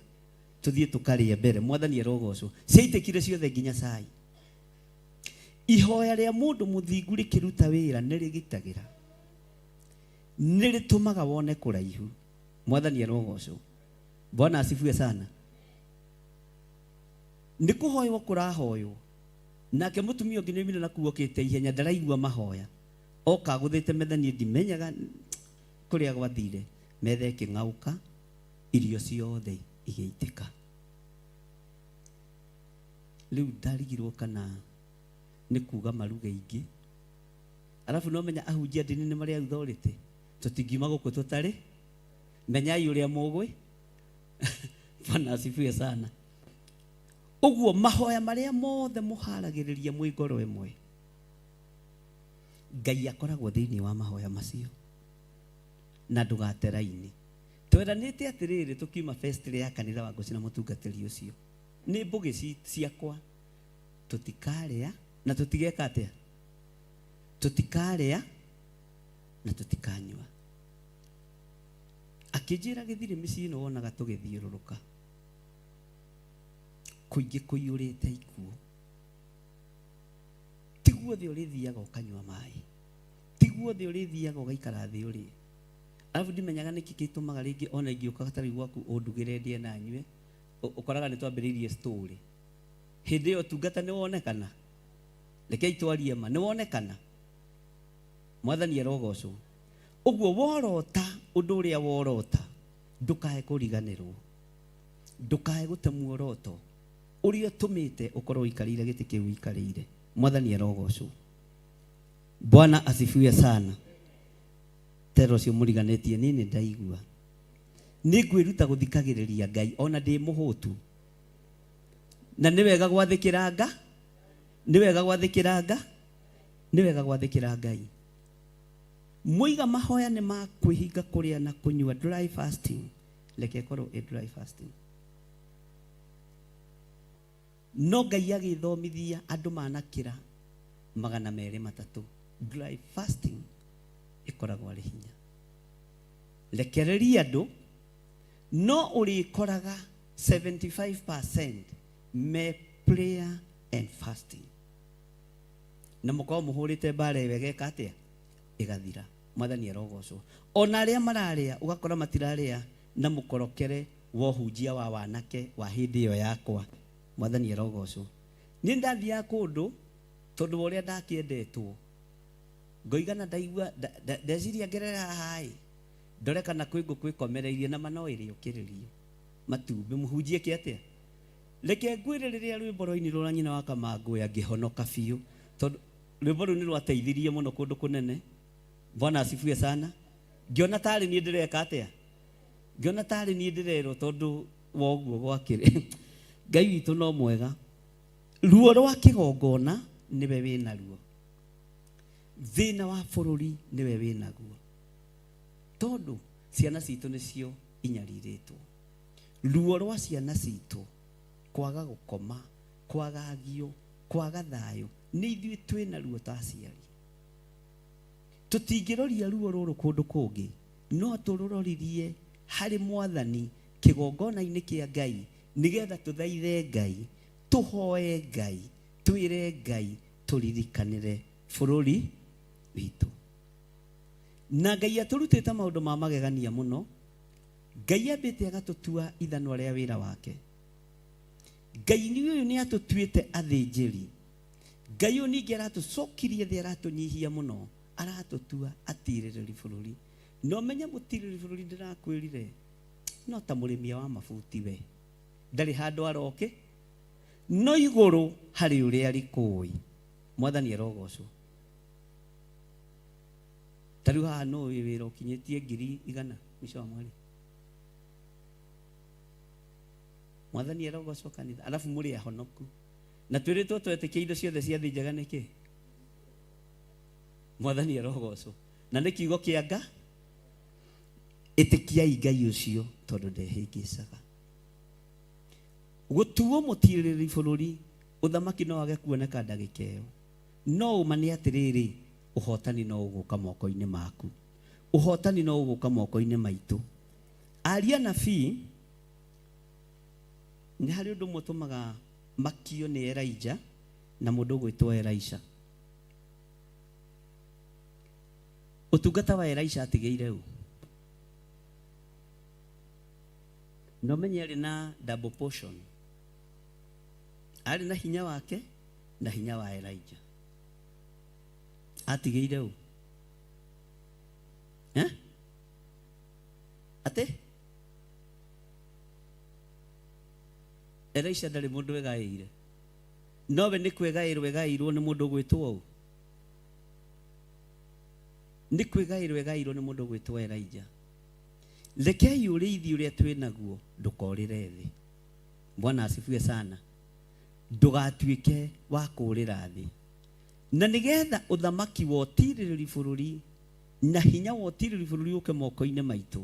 B: Tũthiĩ tũkarĩe mbere, mwathani arogocwo. Ciaitĩkire ciothe nginya cai. Ihoya rĩa mũndũ mũthingu rĩkĩruta wĩra nĩ rĩgitagĩra, nĩ rĩtũmaga wone kũraihu. Mwathani arogocwo. Bwana asifiwe sana. Nĩ kũhoywo kũrahoywo, nake mũtumia ũngĩ nĩoimire na kuu okĩte ihenya, ndaraigua mahoya, oka agũthĩte metha, niĩ ndimenyaga kũrĩa gwathire, metha ĩkĩng'aũka, irio ciothe igĩitĩka. Rĩu ndarigirwo kana nĩ kuga maruge ingĩ, arabu no menya ahunjia ndini nĩ marĩ authority, tũtingiuma gũkũ tũtarĩ menyai ũrĩa mũgwĩ. Bwana asifiwe sana. Ũguo mahoya marĩa mothe mũharagĩrĩria mwĩ ngoro ĩmwe, Ngai akoragwo thĩinĩ wa mahoya macio, na ndũgate raini. Tweranĩte atĩrĩrĩ tũkiuma festival ya kanitha wa Ngũci na mũtungatĩri ũcio, nĩ mbũgĩ ciakwa, tũtikarĩa na tũtigeka atĩa? Tũtikarĩa na tũtikanyua. Akĩnjĩra gĩthirĩ mĩciĩ ĩno wonaga tũgĩthiũrũrũka kũingĩ kũiyũrĩte ikuũ. Ti guothe ũrĩthiaga ũkanyua maĩ, ti guothe ũrĩthiaga ũgaikara thĩ ũrĩe. Arabu ndimenyaga nĩkĩ gĩtũmaga rĩngĩ ona ingĩũka tarĩu gwaku ũndugĩre ndĩe na nyue, ũkoraga nĩ twambĩrĩirie story. Hĩndĩ ĩyo ũtungata nĩ wonekana? Rekei twarie ma, nĩ wonekana? Mwathani arogocwo. Ũguo worota ũndũ ũrĩa worota, ndũkae kũriganĩrwo, ndũkae gũte muoroto ũrĩa ũtũmĩte ũkorwo ũikarĩire gĩtĩ kĩu ũikarĩire. Mwathani arogocwo. Bwana asifiwe sana. Tera ũcio mũriganĩtie niĩ nĩ ndaigua. Nĩ ngwĩruta gũthikagĩrĩria Ngai ona ndĩ mũhũtu. Na nĩ wega gwathĩkĩra Nga, nĩ wega gwathĩkĩra Nga, nĩ wega gwathĩkĩra Ngai. Mwoiga mahoya nĩ ma kwĩhinga kũrĩa na kũnyua, dry fasting, reke ĩkorwo ĩ dry fasting. No Ngai agĩthomithia andũ manakĩra 203 dry fasting ĩkoragwo arĩ hinya. Rekereria andũ, no ũrĩkoraga 75% me prayer and fasting. Na mũkorwo mũhũrĩte mbara ĩyo ĩgeka atĩa? Ĩgathira. Mwathani arogocwo. Ona arĩa mararĩa ũgakora matirarĩa na mũkorokere wa ũhunjia wa wanake wa hĩndĩ ĩyo yakwa. Mwathani arogocwo. Niĩ ndathiaga kũndũ tondũ wa ũrĩa ndakĩendetwo, ngoiga na ndaigua ndeciria ngerere haha ĩ, ndore kana kwĩ ngũkũ ĩkomereirie na ma no ĩrĩũkĩrĩrio matumbĩ mũhunjie kĩ atĩa. Reke ngwĩre rĩrĩa rwĩmbo rwainirwo rwa nyina wa Kamangũya ngĩhonoka biũ, tondũ rwĩmbo rũu nĩ rwateithirie mũno kũndũ kũnene. Bwana asifiwe sana. Ngĩona tarĩ niĩ ndĩreka atĩa, ngĩona tarĩ niĩ ndĩrerwo tondũ wa ũguo gwakĩrĩ. Ngai witũ no mwega. Ruo rwa kĩgongona nĩwe wĩnaruo, thĩna wa bũrũri nĩwe wĩnaguo, tondũ ciana citũ nĩcio inyarirĩtwo. Ruo rwa ciana citũ kwaga gũkoma, kwagagio, kwaga thayũ, nĩ ithuĩ twĩna ruo ta aciari. Tũtingĩroria ruo rũrũ kũndũ kũngĩ, no tũrũroririe harĩ Mwathani kĩgongona-inĩ kĩa Ngai, nĩgetha tũthaithe Ngai, tũhoe Ngai, twĩre Ngai tũririkanĩre bũrũri witũ. Na Ngai atũrutĩte maũndũ ma magegania mũno. Ngai ambĩte agatũtua ithanwa rĩa wĩra wake. Ngai ũyũ nĩ atũtuĩte athĩnjĩri. Ngai ũyũ ningĩ aratũcokirie thĩ, aratũnyihia mũno, aratũtua atirĩrĩri bũrũri. Na ũmenye mũtirĩrĩri bũrũri ndĩrakwĩrire, no ta mũrĩmia wa mabuti we, ndarĩ handũ aroke, no igũrũ harĩ ũrĩa arĩkũĩ. Mwathani arogocwo. Ta rĩu haha nũ wĩ wĩra ũkinyĩtie 100,000 mũico wa mweri? Mwathani arogocwo kanitha. Alafu mũrĩ ahonoku. Na twĩrĩtwo twetĩkia indo ciothe cia thĩ njega nĩkĩ? Mwathani arogocwo. Na nĩ kiugo kĩa Nga, ĩtĩkiai Ngai ũcio tondũ ndehĩngĩcaga. Gũtuo mũtirĩrĩri bũrũri, ũthamaki no wage kuoneka ndagĩka ĩyo. No ũma nĩ atĩrĩrĩ, ũhotani no ũgũka moko-inĩ maku. Ũhotani no ũgũka moko-inĩ maitũ. Aria nabii, nĩ harĩ ũndũ ũmwe ũtũmaga makio nĩ Elijah na mũndũ ũgwĩtwo Elisha. Ũtungata wa Elisha atigĩire ũ? Na ũmenye arĩ na double portion. Arĩ na hinya wake na hinya wa Elijah. Atigĩire ũ? Eh? Atĩ? Elisha ndarĩ mũndũ egaĩire. Nowe nĩ kwĩgaĩrwo egaĩirwo nĩ mũndũ ũgwĩtwo ũ? Nĩ kwĩgaĩrwo egaĩirwo nĩ mũndũ ũgwĩtwo Elijah. Rekei ũrĩithi ũrĩa twĩ naguo ndũkorĩre thĩ. Bwana asifiwe sana. Ndũgatuĩke wa kũũrĩra thĩ. Na nĩgetha ũthamaki wa ũtirĩrĩri bũrũri na hinya wa ũtirĩrĩri bũrũri ũke moko-inĩ maitũ,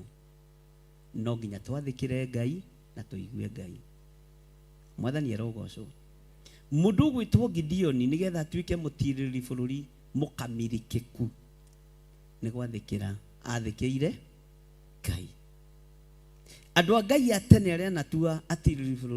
B: no nginya twathĩkĩre Ngai na tũigue Ngai. Mwathani arogocwo. Mũndũ ũgwĩtwo Gideoni nĩgetha atuĩke mũtirĩrĩri bũrũri mũkamirikĩku nĩ gwathĩkĩra athĩkĩire Ngai. Andũ a Ngai a tene arĩa anatua atirĩrĩ bũrũri.